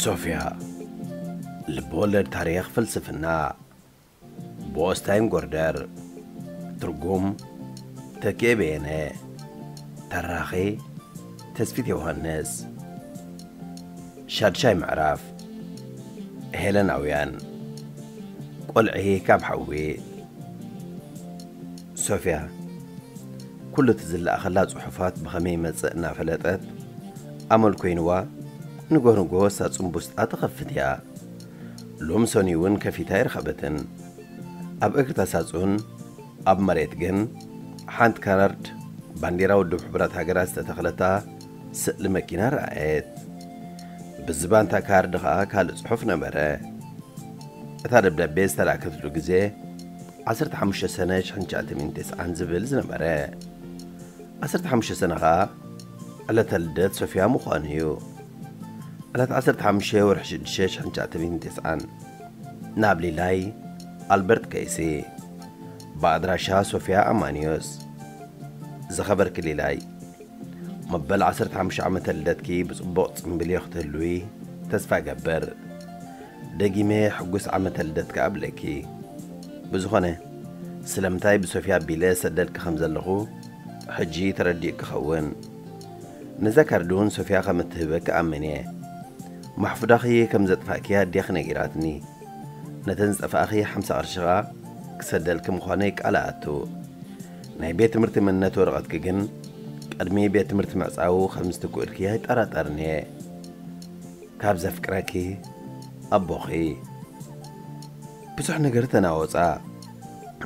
ሶፍያ። ልብወለድ ታሪኽ ፍልስፍና ብኦስታይን ጎርደር። ትርጉም ተኪኤ በየነ። ተራኺ ተስፊት ዮሃንስ። ሻድሻይ ምዕራፍ። ሄለናውያን። ቆልዒ ካብ ሓዊ። ሶፍያ ኩሉ እቲ ዝለኣኸላ ጽሑፋት ብኸመይ ይመጽእ እናፈለጠት፣ ኣመል ኮይንዋ፣ ንጎ ንጎ ሳጹን ቡስጣ ትኸፍት እያ። ሎም ሰኑይ እውን ከፊታ ኣይረኸበትን። ኣብ እግርታ ሳጹን፣ ኣብ መሬት ግን ሓንቲ ካርድ ባንዴራ ውድብ ሕቡራት ሃገራት ዝተተኽለታ ስእሊ መኪና ረኣየት። ብዝባንታ ካርድ ኸኣ ካልእ ጽሑፍ ነበረ። እታ ደብዳቤ ዝተላእከትሉ ግዜ ዓሰርተ ሓሙሽተ ሰነ ሽሕን ትሽዓተ ሚእትን ተስዓን ዝብል ዝነበረ። ዓሰርተ ሓሙሽተ ሰነ ኸኣ ዕለተ ልደት ሶፍያ ምዃኑ እዩ። ዕለት ዓሰርተ ሓሙሽተ ወርሒ ሽዱሽተ ሽሕን ትሽዓተ ሚእትን ተስዓን። ናብ ሊላይ ኣልበርት ከይሲ። ብኣድራሻ ሶፍያ ኣማንዮስ። ዝኸበርኪ ሊላይ፣ መበል ዓሰርተ ሓሙሽተ ዓመተ ልደትኪ ብጽቡቕ ጽምብልዮ ክትህልዊ ተስፋ እገብር። ደጊመ ሕጉስ ዓመተ ልደት ከኣ እብለኪ። ብዝኾነ፣ ስለምንታይ ብሶፍያ ኣቢለ ሰደልኪ ከም ዘለኹ ሕጂ ተረዲእኪ ክኸውን። ነዛ ካርድ እውን ሶፍያ ከም እትህበኪ ኣምን እየ። ማሕፉዳኺ ከም ዘጥፋእኪ ኣዴኺ ነጊራትኒ። ነተን ዝጠፍኣኺ ሓምሳ ቅርሺ ኸኣ ክሰደልኪ ምዃነይ ቃል ኣኣቱ። ናይ ቤት ትምህርቲ መንነት ወረቐትኪ ግን ቅድሚ ቤት ትምህርቲ ምዕጻዉ ከም ዝትክኡልኪ ኣይጠራጠርን እየ። ካብ ዘፍቅረኪ ኣቦኺ። ብዙሕ ነገር ተናወጻ።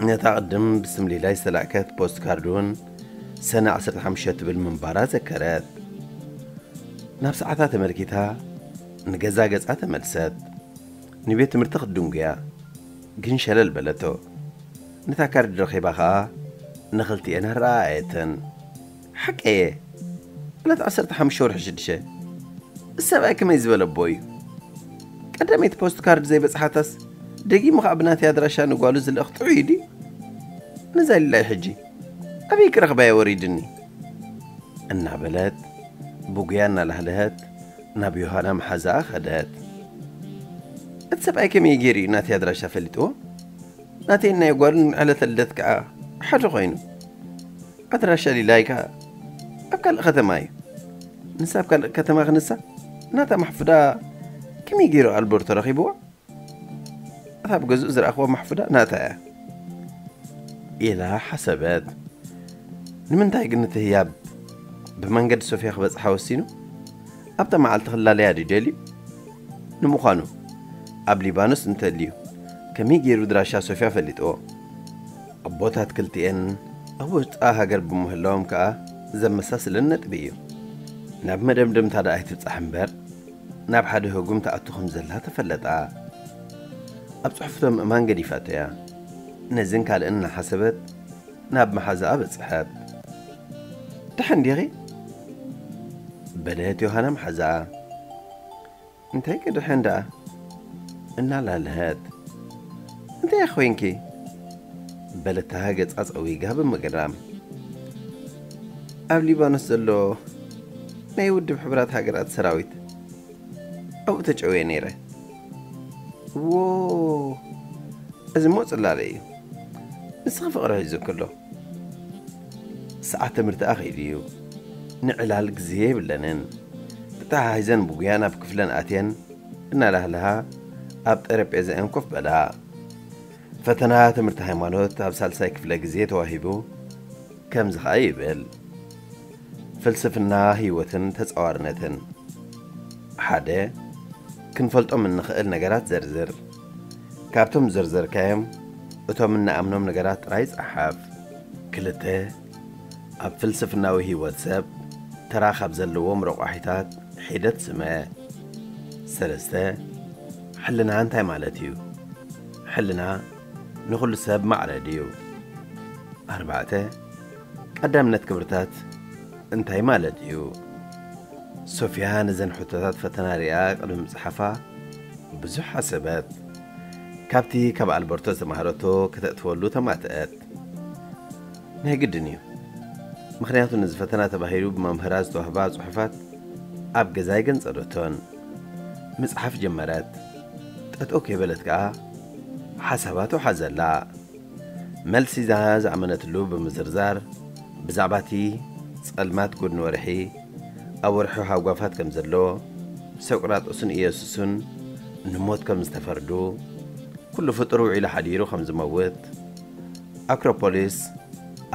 ነታ ቅድም ብስም ሊላይ ዝተላእከት ፖስት ካርድ እውን ሰነ ዓሰርተ ሓሙሽተ ትብል ምንባራ ዘከረት። ናብ ሰዓታ ተመልኪታ ንገዛ ገጻ ተመልሰት። ንቤት ትምህርቲ ክትድንጉያ ግን ሸለል በለቶ። ነታ ካርድ ረኺባ ኸኣ ንኽልቲኤን ኣረኣኣየተን። ሓቀየ። ዕለት ዓሰርተ ሓሙሽተ ወርሒ ሽዱሽተ። እዚ ሰብኣይ ከመይ ዝበለ ኣቦ እዩ? ቀዳመይቲ ፖስት ካርድ ዘይበጽሓታስ ደጊሙ ኸኣ ብናተይ ኣድራሻ ንጓሉ ዝልእኽ ጥዑይ ድዩ? ነዛ ሊላይ ሕጂ ኣበይ ክረኽባ'የ ወሪድኒ? እናበለት ብጉያ እናላህለሀት ናብ ዮሃና መሓዛኣ ኸደት። እቲ ሰብኣይ ከመይ ገይሩ እዩ ናተይ ኣድራሻ ፈሊጥዎ? ናተይን ናይ ጓሉን ዕለተ ልደት ከኣ ሓደ ኾይኑ። ኣድራሻ ሊላይ ከኣ ኣብ ካልእ ከተማ እዩ። ንሳ ኣብ ካልእ ከተማ ክንሳ ናታ ማሕፉዳ ከመይ ገይሩ ኣልበርቶ ረኺብዋ? እታ ኣብ ገዝኡ ዝረኣኽዋ ማሕፉዳ ናታ እያ ኢላ ሓሰበት። ንምንታይ ግን እቲ ህያብ ብመንገዲ ሶፍያ ክበጽሓ ወሲኑ? ኣብታ መዓልቲ ክላለያ ድዩ ደልዩ? ንምዃኑ ኣብ ሊባኖስ እንተልዩ ከመይ ገይሩ ድራሻ ሶፍያ ፈሊጥዎ? ኣቦታት ክልቲኤን ኣብ ውሽጣ ሃገር ብምህላዎም ከኣ ዘመሳስለን ነጥቢ እዩ። ናብ መደምደምታ ደኣ ኣይትብጻሕ እምበር ናብ ሓደ ህጉም ትኣቱ ከም ዘላ ተፈለጣ። ኣብ ጽሑፍቶም እማን ገዲፋቶ እያ። ነዝን ካልእን እናሓሰበት ናብ መሓዛኣ በጽሐት። ደሓን ዲኺ? በለት ዮሃና መሓዛኣ። እንታይ ክድሕን ደኣ? እናላለሀት። እንታይ ኮንኪ? በለታ ገጻ ጸዊጋ ብምግራም። ኣብ ሊባኖስ ዘሎ ናይ ውድብ ሕቡራት ሃገራት ሰራዊት ኣብኡ ተጨውየ ነይረ። ዎ፣ እዚ እሞ ጽላለ እዩ። ንስኺ ፍቕሪ ሒዙ ከሎ። ሰዓት ትምህርቲ ኣኺሉ እዩ። ንዕላል ግዜ የብለንን። ተተሓሒዘን ብጉያ ናብ ክፍለን ኣትየን እናላህለሃ ኣብ ጠረጴዛኤን ኮፍ በላ። ፈተና ትምህርቲ ሃይማኖት ኣብ ሳልሳይ ክፍለ ግዜ ተዋሂቡ። ከምዚ ኸኣ ይብል። ፍልስፍና ህይወትን ተጻዋርነትን። ሓደ፣ ክንፈልጦም እንኽእል ነገራት ዘርዝር። ካብቶም ዘርዘርካዮም፣ እቶም እንኣምኖም ነገራት ጥራይ ጸሓፍ። ክልተ፣ ኣብ ፍልስፍናዊ ህይወት ሰብ ተራ ካብ ዘለዎም ረቋሒታት ሒደት ስመ። ሰለስተ፣ ሕልና እንታይ ማለት እዩ? ሕልና ንኹሉ ሰብ ማዕረ ድዩ? ኣርባዕተ፣ ቀዳምነት ክብርታት እንታይ ማለት እዩ? ሶፍያ ነዘን ሕቶታት ፈተና ሪኣ ቅድሚ ምጽሓፋ ብዙሕ ሓሰበት። ካብቲ ካብ ኣልበርቶ ዝተማህረቶ ከተእትወሉ ተማትአት። ናይ ግድን እዩ። ምኽንያቱ ነዚ ፈተና ተባሂሉ ብመምህራ ዝተዋህባ ጽሑፋት ኣብ ገዛ ኣይገንጸለቶን። ምጽሓፍ ጀመረት። ጠጠው ከይበለት ከኣ ሓሳባቱ ሓዘላ። መልሲ እዛ ዝኣመነትሉ ብምዝርዛር ብዛዕባ እቲ ጸልማት ጎድኒ ወርሒ፣ ኣብ ወርሒ ሃጓፋት ከም ዘሎ፣ ሰቁራጦስን ኢየሱስን ንሞት ከም ዝተፈርዱ፣ ኩሉ ፍጡር ውዒሉ ሓዲሩ ከም ዝመውት፣ ኣክሮፖሊስ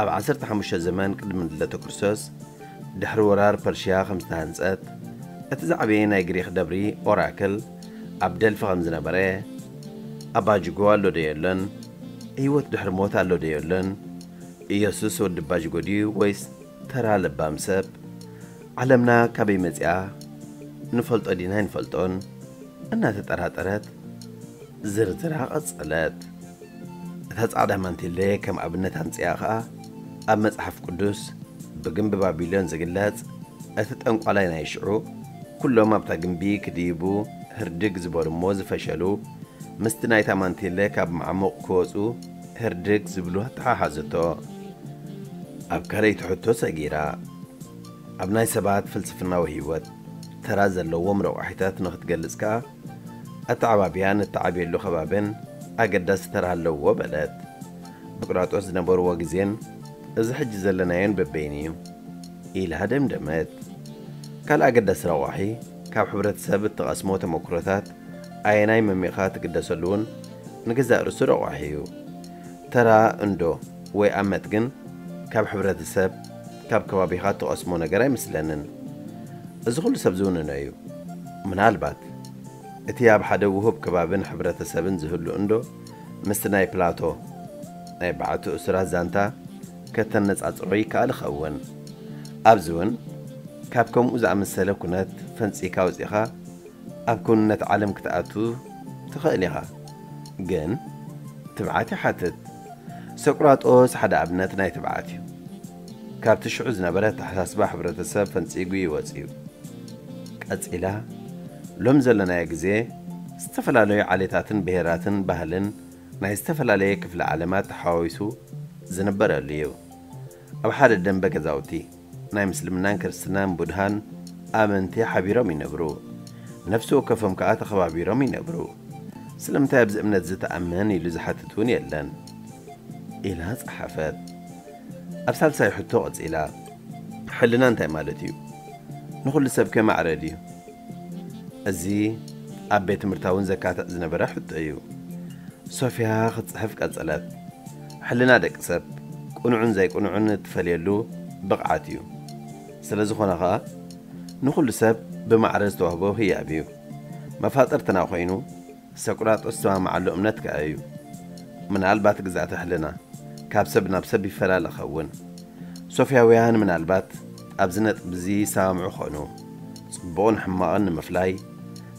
ኣብ ዓሰርተ ሓሙሽተ ዘመን ቅድሚ ልደተ ክርስቶስ ድሕሪ ወራር ፐርሽያ ከም ዝተሃንጸት፣ እቲ ዝዓበየ ናይ ግሪኽ ደብሪ ኦራክል ኣብ ደልፊ ከም ዝነበረ፣ ኣባጅጎ ኣሎ ዶ የሎን? ህይወት ድሕሪ ሞት ኣሎ ዶ የሎን? ኢየሱስ ወዲ ባጅጎ ድዩ ወይስ ተራ ለባም ሰብ? ዓለምና ካበይ መጺኣ? ንፈልጦ ዲና ኣይንፈልጦን? እናተጠራጠረት ዝርዝራ ቀጸለት። እታ ጻዕዳ ማንቲለ ከም ኣብነት ኣምጺኣ ኸኣ፣ ኣብ መጽሓፍ ቅዱስ ብግምቢ ባቢሎን ዝግለጽ፣ እቲ ጠንቋላይ ናይ ሽዑ፣ ኩሎም ኣብታ ግምቢ ክድይቡ ህርድግ ዝበሉ እሞ ዝፈሸሉ፣ ምስቲ ናይታ ማንቲለ ካብ ማዕሙቕ ክወጹ ህርድግ ዝብሉ ኣተሓሓዘቶ። ኣብ ካልኣይቲ ሕቶ ሰጊራ። ኣብ ናይ ሰባት ፍልስፍናዊ ህይወት ተራ ዘለዎም ረቋሒታት ንኽትገልጽ ከኣ፣ ኣተዓባብያን እተዓብየሉ ከባብን ኣገዳሲ ተራ ኣለዎ በለት። ብቅራጦስ ዝነበርዎ ግዜን እዚ ሕጂ ዘለናዮን በበይኑ እዩ ኢላ ደምደመት። ካልእ ኣገዳሲ ረቋሒ፣ ካብ ሕብረተሰብ እትቐስሞ ተመክሮታት ኣየናይ መሚቕካ ትግደሰሉን ንገዛእ ርእሱ ረቋሒ እዩ። ተራ እንዶ ወይ ኣመት ግን ካብ ሕብረተሰብ፣ ካብ ከባቢኻ እትቐስሞ ነገር ኣይመስለንን። እዚ ኩሉ ሰብ ዝውንኖ እዩ። ምናልባት እቲ ኣብ ሓደ ውሁብ ከባብን ሕብረተሰብን ዝህሉ እንዶ ምስቲ ናይ ፕላቶ ናይ በዓቲ እሱራት ዛንታ ከተነጻጽሮ ይከኣል ይኸውን። ኣብዚ እውን ካብ ከምኡ ዝኣመሰለ ኩነት ፈንጺካ ወጺኻ ኣብ ክውንነት ዓለም ክትኣቱ ትኽእል ኢኻ። ግን ትብዓት ይሓትት። ሰቁራጦስ ሓደ ኣብነት ናይ ትብዓት እዩ። ካብቲ ሽዑ ዝነበረ ኣተሓሳስባ ሕብረተሰብ ፈንጺጉ ይወጽእ እዩ። ቀጺላ፣ ሎም ዘለናዮ ግዜ ዝተፈላለዩ ዓሌታትን ብሄራትን ባህልን ናይ ዝተፈላለየ ክፍለ ዓለማት ተሓዋዊሱ ዝንበረሉ እዩ። ኣብ ሓደ ደንበ ገዛውቲ ናይ ምስልምናን ክርስትናን ቡድሃን ኣመንቲ ሓቢሮም ይነብሩ። ነፍሲ ወከፎም ከኣ ተኸባቢሮም ይነብሩ። ስለምንታይ ኣብዚ እምነት እዚ ትኣምን ኢሉ ዝሓትት እውን የለን ኢላ ጸሓፈት። ኣብ ሳልሳይ ሕቶ ቀጺላ፣ ሕልና እንታይ ማለት እዩ? ንኹሉ ሰብ ከ ማዕረ ድዩ? እዚ ኣብ ቤት ትምህርታ እውን ዘካትዕ ዝነበረ ሕቶ እዩ። ሶፍያ ክትጽሕፍ ቀጸለት። ሕልና ደቂ ሰብ ቅኑዕን ዘይቅኑዕን እትፈልየሉ ብቕዓት እዩ። ስለ ዝኾነ ኸኣ ንኹሉ ሰብ ብማዕረ ዝተዋህቦ ህያብ እዩ። መፋጥርትና ኮይኑ ሰቁራጦስ ዝሰማምዓሉ እምነት ከኣ እዩ። ምናልባት ግዝኣተ ሕልና ካብ ሰብ ናብ ሰብ ይፈላለ ኸውን። ሶፍያውያን ምናልባት ኣብዚ ነጥቢ እዚ ይሰማምዑ ኾኑ። ጽቡቕን ሕማቕን ንምፍላይ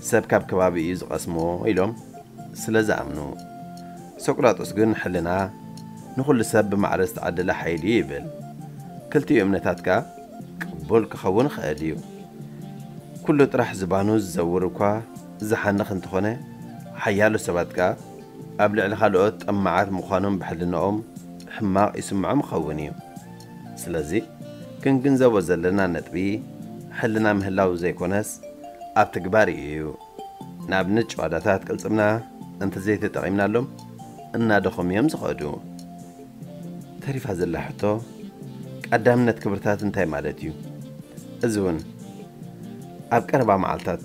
ሰብ ካብ ከባቢ እዩ ዝቐስሞ ኢሎም ስለ ዝኣምኑ። ሰቁራጦስ ግን ሕልና ንኹሉ ሰብ ብማዕረ ዝተዓደለ ሓይሊ እዩ ይብል። ክልቲኡ እምነታት ከኣ ቅቡል ክኸውን ይኽእል እዩ። ኩሉ ጥራሕ ዝባኑ ዝዘውር እኳ ዝሓንኽ እንተኾነ፣ ሓያሎ ሰባት ከኣ ኣብ ልዕሊ ካልኦት ጠማዓት ምዃኖም ብሕልናኦም ሕማቕ ይስምዖም ይኸውን እዩ። ስለዚ ክንግንዘቦ ዘለና ነጥቢ ሕልና ምህላው ዘይኮነስ ኣብ ትግባር እዩ። ንኣብነት ጭዋዳታት ቅልጽምና እንተዘይተጠቒምናሎም እናደኸሙ እዮም ዝኸዱ። ተሪፋ ዘላ ሕቶ ቀዳምነት ክብርታት እንታይ ማለት እዩ? እዚ እውን ኣብ ቀረባ መዓልታት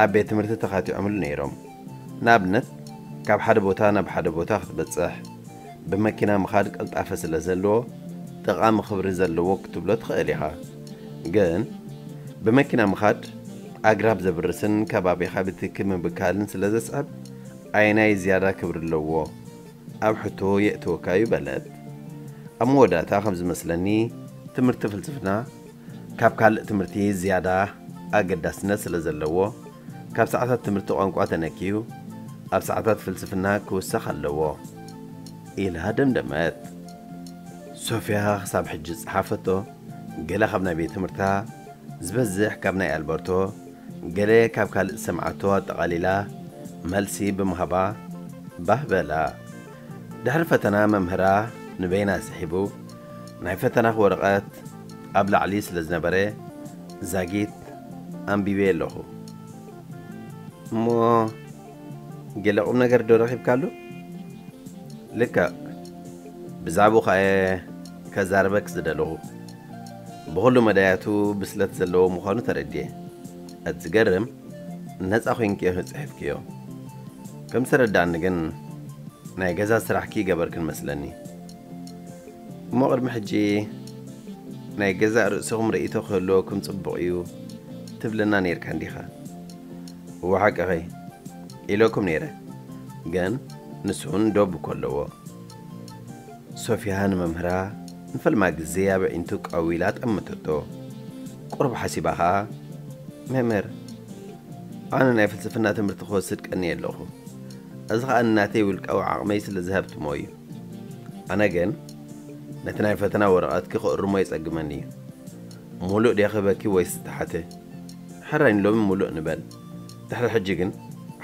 ኣብ ቤት ትምህርቲ ተኻቲዖምሉ ነይሮም። ንኣብነት ካብ ሓደ ቦታ ናብ ሓደ ቦታ ክትበጽሕ ብመኪና ምኻድ ቅልጣፈ ስለ ዘለዎ ጠቓሚ ክብሪ ዘለዎ ክትብሎ ትኽእል ኢኻ። ግን ብመኪና ምኻድ ኣግራብ ዘብርስን ከባቢኻ ብትኪ ምብካልን ስለ ዘስዕብ ኣየናይ ዝያዳ ክብሪ ኣለዎ? ኣብ ሕቶ የእትወካ እዩ በለት። ኣብ መወዳእታ ከም ዝመስለኒ ትምህርቲ ፍልስፍና ካብ ካልእ ትምህርቲ ዝያዳ ኣገዳስነት ስለ ዘለዎ ካብ ሰዓታት ትምህርቲ ቋንቋ ተነኪዩ ኣብ ሰዓታት ፍልስፍና ክውሰኽ ኣለዎ ኢላ ደምደመት። ሶፍያ ክሳብ ሕጂ ዝጸሓፈቶ ገለ ካብ ናይ ቤት ትምህርታ ዝበዝሕ ካብ ናይ ኣልበርቶ ገለ ካብ ካልእ ዝሰምዓቶ ኣጠቓሊላ መልሲ ብምሃባ ባህ በላ። ድሕሪ ፈተና መምህራ ንበይና ስሒቡ ናይ ፈተናኺ ወረቐት ኣብ ላዕሊ ስለ ዝነበረ ዛጊት ኣንቢበ ኣለኹ። እሞ ገለ ቁም ነገር ዶ ረኺብካሉ? ልክዕ፣ ብዛዕባኡ ከኣ እየ ከዛርበክ ዝደለኹ። ብኹሉ መዳያቱ ብስለት ዘለዎ ምዃኑ ተረድየ። እቲ ዝገርም፣ ነጻ ኮይንኪ ጽሒፍክዮ። ከም ዝተረዳእኒ ግን ናይ ገዛ ስራሕኪ ገበርክን መስለኒ። እሞ ቅድሚ ሕጂ ናይ ገዛእ ርእስኹም ርእይቶ ክህልወኩም ጽቡቕ እዩ ትብለና ነይርካ እንዲኻ? እወ ሓቅኺ ኢለኩም ነይረ፣ ግን ንሱ እውን ዶብ እኮ ኣለዎ። ሶፊያ ንመምህራ ንፈልማ ግዜ ኣብ ኣዒንቱ ቀዊላ ጠመተቶ። ቁሩብ ሓሲባ ኸኣ፣ መምህር፣ ኣነ ናይ ፍልስፍና ትምህርቲ ክወስድ ቀንየ ኣለኹ። እዚ ኸኣ ንናተይ ውልቃዊ ዓቕመይ ስለ ዝሃብትሞ እዩ። ኣነ ግን ነቲ ናይ ፈተና ወረቐትኪ ክእርሞ ይጸግመኒ እዩ። ሙሉእ ድየ ክህበኪ ወይስ ዝተሓተ? ሕራይ ንሎሚ ሙሉእ ንበል። ድሕሪ ሕጂ ግን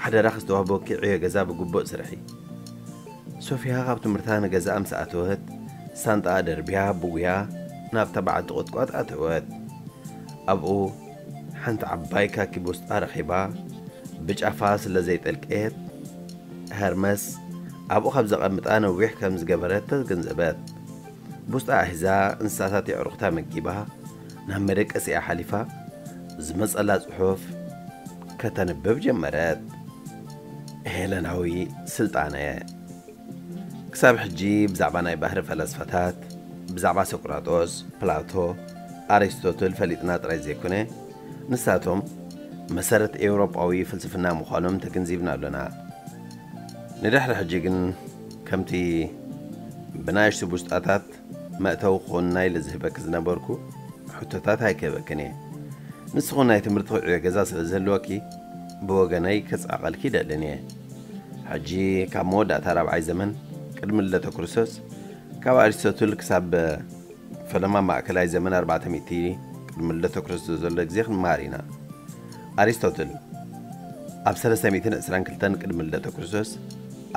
ሓደራኺ ዝተዋህበኪ ዕዮ ገዛ ብግቡእ ስርሒ። ሶፊያ ካብ ትምህርታ ንገዛኣ ምስ ኣተወት፣ ሳንጣኣ ደርብያ ብጉያ ናብታ በዓልቲ ቁጥቋጥ ኣተወት። ኣብኡ ሓንቲ ዓባይ ካኪ ቡስጣ ረኺባ፣ ብጫፋ ስለ ዘይጠልቀየት፣ ሀርመስ ኣብኡ ካብ ዘቐምጣ ነዊሕ ከም ዝገበረት ተገንዘበት። ቡስጣኣ ሒዛ፣ እንስሳታት የዕሩኽታ መጊባ፣ ናብ መደቀሲኣ ሓሊፋ፣ ዝመጸላ ጽሑፍ ከተንብብ ጀመረት። ሄለናዊ ስልጣነ። ክሳብ ሕጂ ብዛዕባ ናይ ባህሪ ፈላስፋታት፣ ብዛዕባ ሶቅራጦስ፣ ፕላቶ፣ ኣሪስቶትል ፈሊጥና ጥራይ ዘይኮነ፣ ንሳቶም መሰረት ኤውሮጳዊ ፍልስፍና ምዃኖም ተገንዚብና ኣሎና። ንድሕሪ ሕጂ ግን ከምቲ ብናእሽቱ ቡስጣታት መእተዊ ክኾንና ኢለ ዝህበኪ ዝነበርኩ ሕቶታት ኣይክህበክን እየ። ንስኹ ናይ ትምህርቲ ክዕዮ ገዛ ስለ ዝህልወኪ ብወገነይ ከጻቐልኪ ይደልን እየ። ሕጂ ካብ መወዳእታ ራብዓይ ዘመን ቅድሚ ልደተ ክርስቶስ፣ ካብ ኣሪስቶትል ክሳብ ፈለማ ማእከላይ ዘመን ኣርባዕተ ሚእቲ ቅድሚ ልደተ ክርስቶስ ዘሎ ግዜ ክንመሃር ኢና። ኣሪስቶትል ኣብ ሰለስተ ሚእትን ዕስራን ክልተን ቅድሚ ልደተ ክርስቶስ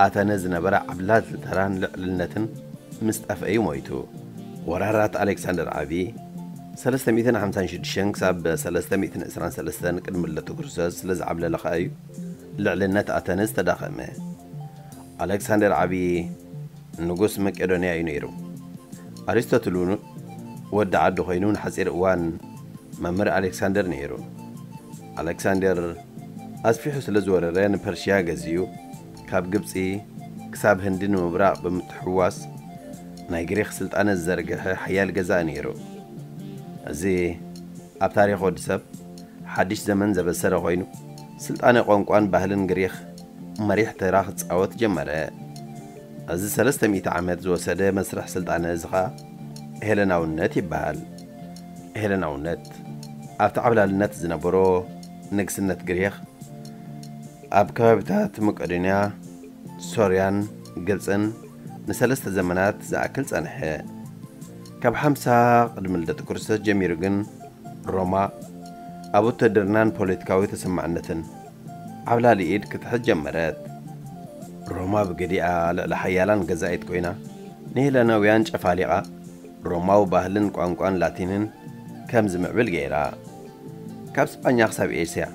ኣተነ ዝነበረ ዓብላሊ ተራን ልዕልነትን ምስ ጠፍአ እዩ ሞይቱ። ወራራት ኣሌክሳንደር ዓቢ ሰለስተ ሚእትን ሓምሳን ሽዱሽተን ክሳብ ሰለስተ ሚእትን ዕስራን ሰለስተን ቅድሚ ልደተ ክርስቶስ ስለ ዝዓብለለ ከኣ እዩ ልዕልነት ኣተነ ዝተዳኸመ። ኣሌክሳንደር ዓቢ ንጉስ መቄዶንያ እዩ ነይሩ። ኣሪስቶትል እውን ወዲ ዓዲ ኮይኑ ንሓጺር እዋን መምህር ኣሌክሳንደር ነይሩ። ኣሌክሳንደር ኣስፊሑ ስለ ዝወረረ ንፐርሽያ ገዚኡ ካብ ግብጺ ክሳብ ህንዲ ንምብራቕ ብምትሕውዋስ ናይ ግሪኽ ስልጣነ ዝዘርግሐ ሓያል ገዛኢ ነይሩ። እዚ ኣብ ታሪኽ ወዲ ሰብ ሓድሽ ዘመን ዘበሰረ ኮይኑ፣ ስልጣነ ቋንቋን ባህልን ግሪኽ መሪሕ ተራ ክጻወት ጀመረ። እዚ ሰለስተ ሚእቲ ዓመት ዝወሰደ መስርሕ ስልጣነ እዚ ኸኣ ሄለናውነት ይበሃል። ሄለናውነት ኣብቲ ዓብላልነት ዝነበሮ ንግስነት ግሪኽ ኣብ ከባቢታት መቄዶንያ፣ ሶርያን ግብጽን ንሰለስተ ዘመናት ዝኣክል ጸንሐ። ካብ ሓምሳ ቅድሚ ልደት ክርስቶስ ጀሚሩ ግን ሮማ ኣብ ውትድርናን ፖለቲካዊ ተሰማዕነትን ዓብላሊ ኢድ ክትሕዝ ጀመረት። ሮማ ብገዲኣ ልዕሊ ሓያላን ገዛኢት ኮይና ንሄለናውያን ጨፋሊቓ ሮማዊ ባህልን ቋንቋን ላቲንን ከም ዝምዕብል ገይራ። ካብ ስጳኛ ክሳብ ኤስያ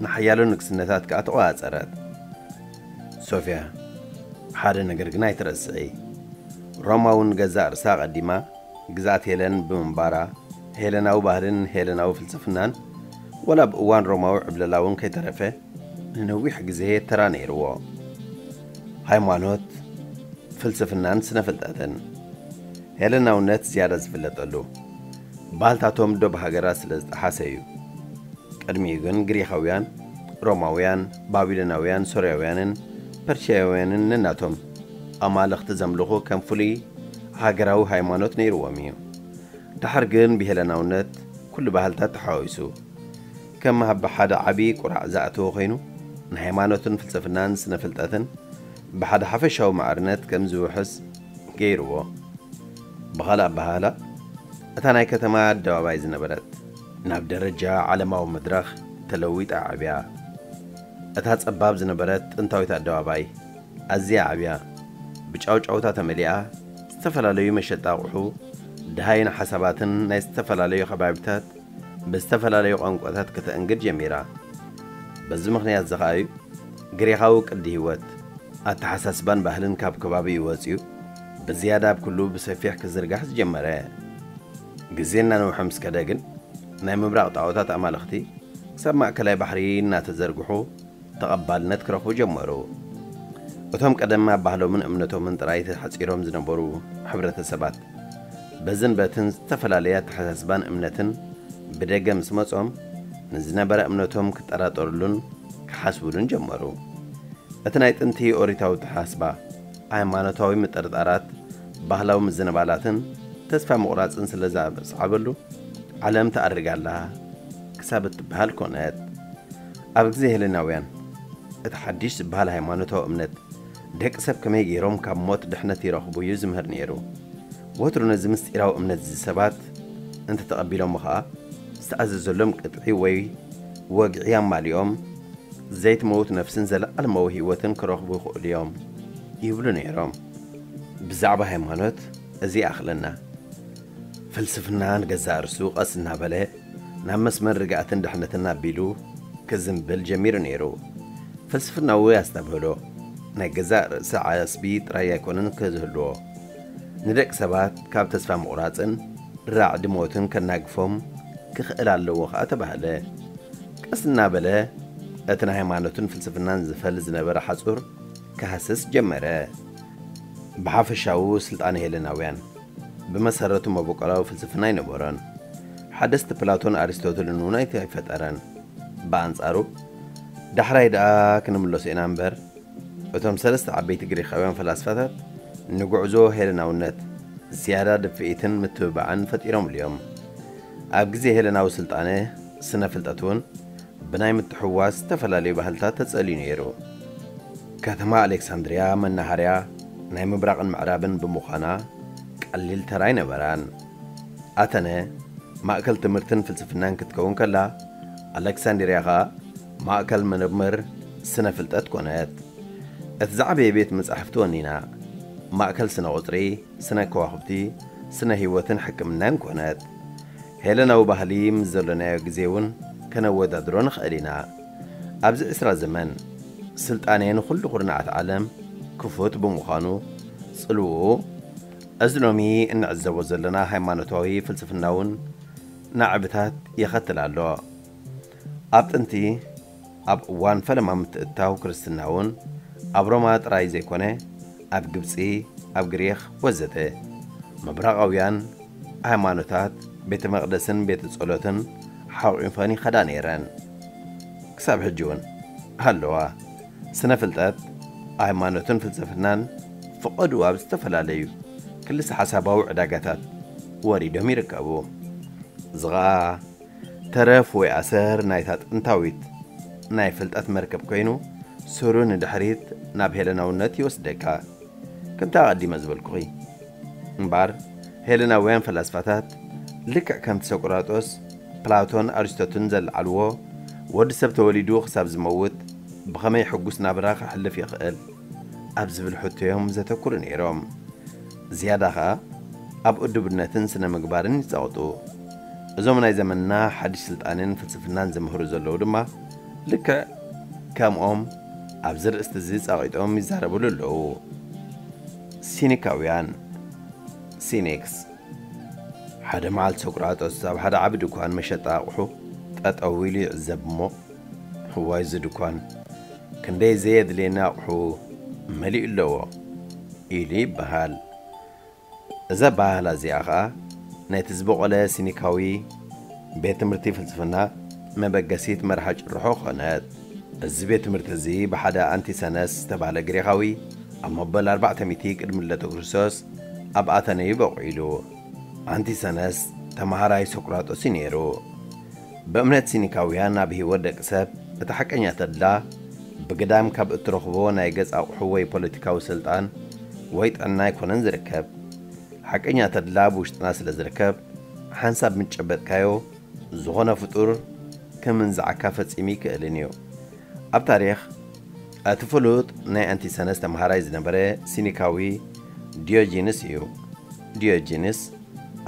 ንሓያሎ ንግስነታት ከኣ ተቖጻጸረት። ሶፊያ፣ ሓደ ነገር ግን ኣይትረስዒ። ሮማ እውን ገዛእ ርእሳ ኣቐዲማ ግዝኣት ሄለን ብምንባራ፣ ሄለናዊ ባህልን ሄለናዊ ፍልስፍናን፣ ወላ ኣብ እዋን ሮማዊ ዕብለላ እውን ከይተረፈ፣ ንነዊሕ ግዜ ተራ ነይርዎ። ሃይማኖት፣ ፍልስፍናን ስነ ፍልጠትን። ሄለናውነት ዝያዳ ዝፍለጠሉ፣ ባህልታቶም ዶብ ሃገራት ስለ ዝጠሓሰ እዩ። ቅድሚኡ ግን ግሪኻውያን፣ ሮማውያን፣ ባቢሎናውያን፣ ሶርያውያንን ፐርሽያውያንን ነናቶም ኣማልኽቲ ዘምልኹ ከም ፍሉይ ሃገራዊ ሃይማኖት ነይርዎም እዩ። ደሓር ግን ብሄለናውነት ኩሉ ባህልታት ተሓዋዊሱ። ከም ኣብ ሓደ ዓቢ ቁራዕ ዝኣተወ ኮይኑ፣ ንሃይማኖትን ፍልስፍናን ስነ ፍልጠትን ብሓደ ሓፈሻዊ ማዕርነት ከም ዝውሕስ ገይርዎ። ብኻልእ ኣበሃህላ፣ እታ ናይ ከተማ ኣደባባይ ዝነበረት ናብ ደረጃ ዓለማዊ መድረኽ ተለዊጣ ዓብያ። እታ ጸባብ ዝነበረት ጥንታዊት ኣደባባይ ኣዝያ ዓብያ፣ ብጫውጫውታ ተመሊኣ፣ ዝተፈላለዩ መሸጣ ኣቑሑ፣ ደሃይን ሓሳባትን ናይ ዝተፈላለዩ ከባቢታት ብዝተፈላለዩ ቋንቋታት ከተእንግድ ጀሚራ። በዚ ምኽንያት እዚ ኸኣ እዩ ግሪኻዊ ቅዲ ህይወት፣ ኣተሓሳስባን ባህልን ካብ ከባቢኡ ወጺኡ ብዝያዳ ኣብ ኩሉ ብሰፊሕ ክዝርጋሕ ዝጀመረ። ግዜ እናነውሐ ምስ ከደ ግን ናይ ምብራቕ ጣዖታት ኣማልኽቲ ክሳብ ማእከላይ ባሕሪ እናተዘርግሑ ተቐባልነት ክረኽቡ ጀመሩ። እቶም ቀደም ኣብ ባህሎምን እምነቶምን ጥራይ ተሓጺሮም ዝነበሩ ሕብረተሰባት በዝን በትን ዝተፈላለየ ኣተሓሳስባን እምነትን ብደገ ምስ መጾም ንዝነበረ እምነቶም ክጠራጠሩሉን ክሓስቡሉን ጀመሩ። እቲ ናይ ጥንቲ ኦሪታዊ ኣተሓሳስባ ሃይማኖታዊ ምጥርጣራት፣ ባህላዊ ምዝንባላትን ተስፋ ምቑራጽን ስለ ዘስዓበሉ ዓለም ትኣርግ ኣላ ክሳብ እትበሃል ኮነት። ኣብ ግዜ ሄለናውያን እቲ ሓድሽ ዝበሃል ሃይማኖታዊ እምነት ደቂ ሰብ ከመይ ገይሮም ካብ ሞት ድሕነት ይረኽቡ እዩ ዝምህር ነይሩ። ወትሩ ነዚ ምስጢራዊ እምነት እዚ ሰባት እንተተቐቢሎሞ ኸኣ ዝተኣዘዘሎም ቅጥዒ ወይ ወግዒ ኣማሊኦም ዘይትመውት ነፍስን ዘለዓለማዊ ህይወትን ክረኽቡ ይኽእሉ እዮም ይብሉ ነይሮም። ብዛዕባ ሃይማኖት እዚ ይኣኽለና። ፍልስፍና ንገዛእ ርእሱ ቀስ እናበለ ናብ መስመር ርግኣትን ድሕነትን ኣቢሉ ክዝንብል ጀሚሩ ነይሩ። ፍልስፍናዊ ኣስተብህሎ ናይ ገዛእ ርእሲ ዓስቢ ጥራይ ኣይኮነን ክዝህልዎ፣ ንደቂ ሰባት ካብ ተስፋ ምቑራጽን ራዕዲ ሞትን ከናግፎም ክኽእል ኣለዎ ኸኣ ተባህለ። ቀስ እናበለ እቲ ናይ ሃይማኖትን ፍልስፍናን ዝፈል ዝነበረ ሓጹር ክሃስስ ጀመረ። ብሓፈሻዊ ስልጣነ ሄለናውያን ብመሰረቱ መበቆላዊ ፍልስፍና ኣይነበሮን። ሓደስቲ ፕላቶን ኣሪስቶትልን እውን ኣይፈጠረን። ብኣንጻሩ ዳሕራይ ደኣ ክንምለሶ ኢና እምበር፣ እቶም ሰለስተ ዓበይቲ ግሪኻውያን ፈላስፋታት ንጉዕዞ ሄለናውነት ዝያዳ ድፍኢትን ምትብባዕን ፈጢሮምሉ እዮም። ኣብ ግዜ ሄለናዊ ስልጣነ ስነ ፍልጠት እውን ብናይ ምትሕውዋስ ዝተፈላለዩ ባህልታት ተጸልዩ ነይሩ። ከተማ ኣሌክሳንድርያ መናሃርያ ናይ ምብራቕን ምዕራብን ብምዃና ቀሊል ተራ ኣይነበራን። ኣተነ ማእከል ትምህርትን ፍልስፍናን ክትከውን ከላ፣ ኣሌክሳንድርያ ኸኣ ማእከል ምርምር ስነ ፍልጠት ኮነት። እቲ ዝዓበየ ቤት መጻሕፍቲ ወኒና፣ ማእከል ስነ ቁጽሪ፣ ስነ ከዋኽብቲ፣ ስነ ህይወትን ሕክምናን ኮነት። ሄለናዊ ባህሊ ምስ ዘሎናዮ ግዜ እውን ከነወዳድሮ ንኽእል ኢና። ኣብዚ ዕስራ ዘመን ስልጣኔ ንኹሉ ኩርናዓት ዓለም ክፉት ብምዃኑ፣ ጽልውኡ እዚ ሎሚ እንዕዘቦ ዘለና ሃይማኖታዊ ፍልስፍናውን ናዕብታት የኸትል ኣሎ። ኣብ ጥንቲ ኣብ እዋን ፈለማ ምትእትታው ክርስትና እውን ኣብ ሮማ ጥራይ ዘይኮነ ኣብ ግብጺ፣ ኣብ ግሪኽ ወዘተ ምብራቓውያን ሃይማኖታት ቤተ መቕደስን ቤተ ጸሎትን ሓቑፈን ይኸዳ ነይረን። ክሳብ ሕጂ እውን ኣለዋ። ስነ ፍልጠት፣ ሃይማኖትን ፍልስፍናን ፈቐድኡ ኣብ ዝተፈላለዩ ክልሰ ሓሳባዊ ዕዳጋታት ወሪዶም ይርከቡ። እዚ ኸኣ ተረፍ ወይ ኣሰር ናይታ ጥንታዊት ናይ ፍልጠት መርከብ ኮይኑ፣ ስሩ ንድሕሪት ናብ ሄለናውነት ይወስደካ። ከምቲ ኣቐዲመ ዝበልኩኺ እምበኣር፣ ሄለናውያን ፈላስፋታት ልክዕ ከምቲ ሶቅራጦስ፣ ፕላቶን፣ ኣሪስቶትን ዘለዓልዎ፣ ወዲ ሰብ ተወሊዱ ክሳብ ዝመውት ብኸመይ ሕጉስ ናብራ ከሕልፍ ይኽእል ኣብ ዝብል ሕቶ እዮም ዘተኩሩ ነይሮም። ዝያዳ ኸኣ ኣብ እዱብነትን ስነ ምግባርን ይጻወቱ። እዞም ናይ ዘመንና ሓድሽ ስልጣንን ፍልስፍናን ዝምህሩ ዘለዉ ድማ ልክዕ ከምኦም ኣብዚ ርእስቲ እዚ ጻቒጦም ይዛረብሉ ኣለዉ። ሲኒካውያን፣ ሲኒክስ። ሓደ መዓልቲ ሶቅራጦስ ኣብ ሓደ ዓቢ ድኳን መሸጣ ኣቑሑ ጠጠው ኢሉ ይዕዘብ እሞ፣ "እዋይ፣ እዚ ድኳን ክንደይ ዘየድልየኒ ኣቑሑ መሊኡ ኣለዎ" ኢሉ ይበሃል። እዛ ኣበሃህላ እዚኣ ኸኣ ናይቲ ዝበቖለ ሲኒካዊ ቤት ትምህርቲ ፍልስፍና መበገሲት መርሃ ጭርሖ ኾነት። እዚ ቤት ትምህርቲ እዚ ብሓደ ኣንቲሰነስ ዝተባህለ ግሪኻዊ ኣብ መበል ኣርባዕተ ሚእቲ ቅድሚ ልደተ ክርስቶስ ኣብ ኣተነዩ በቑዒሉ። ኣንቲሰነስ ተማሃራይ ሶቅራጦስ እዩ ነይሩ። ብእምነት ሲኒካውያን ኣብ ህይወት ደቂ ሰብ እቲ ሓቀኛ ተድላ ብግዳም ካብ እትረኽቦ ናይ ገጽ ኣቑሑ ወይ ፖለቲካዊ ስልጣን ወይ ጥዕና ኣይኮነን ዝርከብ። ሓቀኛ ተድላ ብውሽጥና ስለ ዝርከብ፣ ሓንሳብ ምስ ጨበጥካዮ፣ ዝኾነ ፍጡር ክምንዝዓካ ፈጺሙ ይክእልን እዩ። ኣብ ታሪኽ፣ እቲ ፍሉጥ ናይ ኣንቲሰነስ ተምሃራይ ዝነበረ ሲኒካዊ ዲዮጂንስ እዩ። ዲዮጂንስ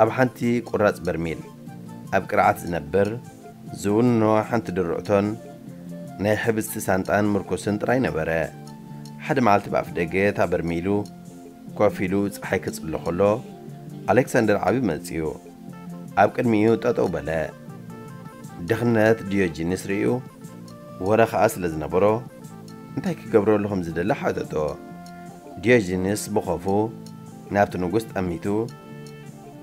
ኣብ ሓንቲ ቁራጽ በርሚል፣ ኣብ ቅርዓት ዝነብር፣ ዝውንኖ ሓንቲ ድርዕቶን ናይ ሕብስቲ ሳንጣን ምርኩስን ጥራይ ነበረ። ሓደ መዓልቲ ብኣፍ ደገ እታ በርሚሉ ኮፍ ኢሉ ጸሓይ ክጽሎ ከሎ፣ ኣሌክሳንደር ዓቢ መጺኡ ኣብ ቅድሚኡ ጠጠው በለ። ድኽነት ዲዮጂንስ ርእዩ፣ ወረ ኸኣ ስለ ዝነበሮ፣ እንታይ ክገብረሉ ከም ዝደለ ሓተቶ። ዲዮጂንስ ብኸፉ ናብቲ ንጉስ ጠሚቱ፣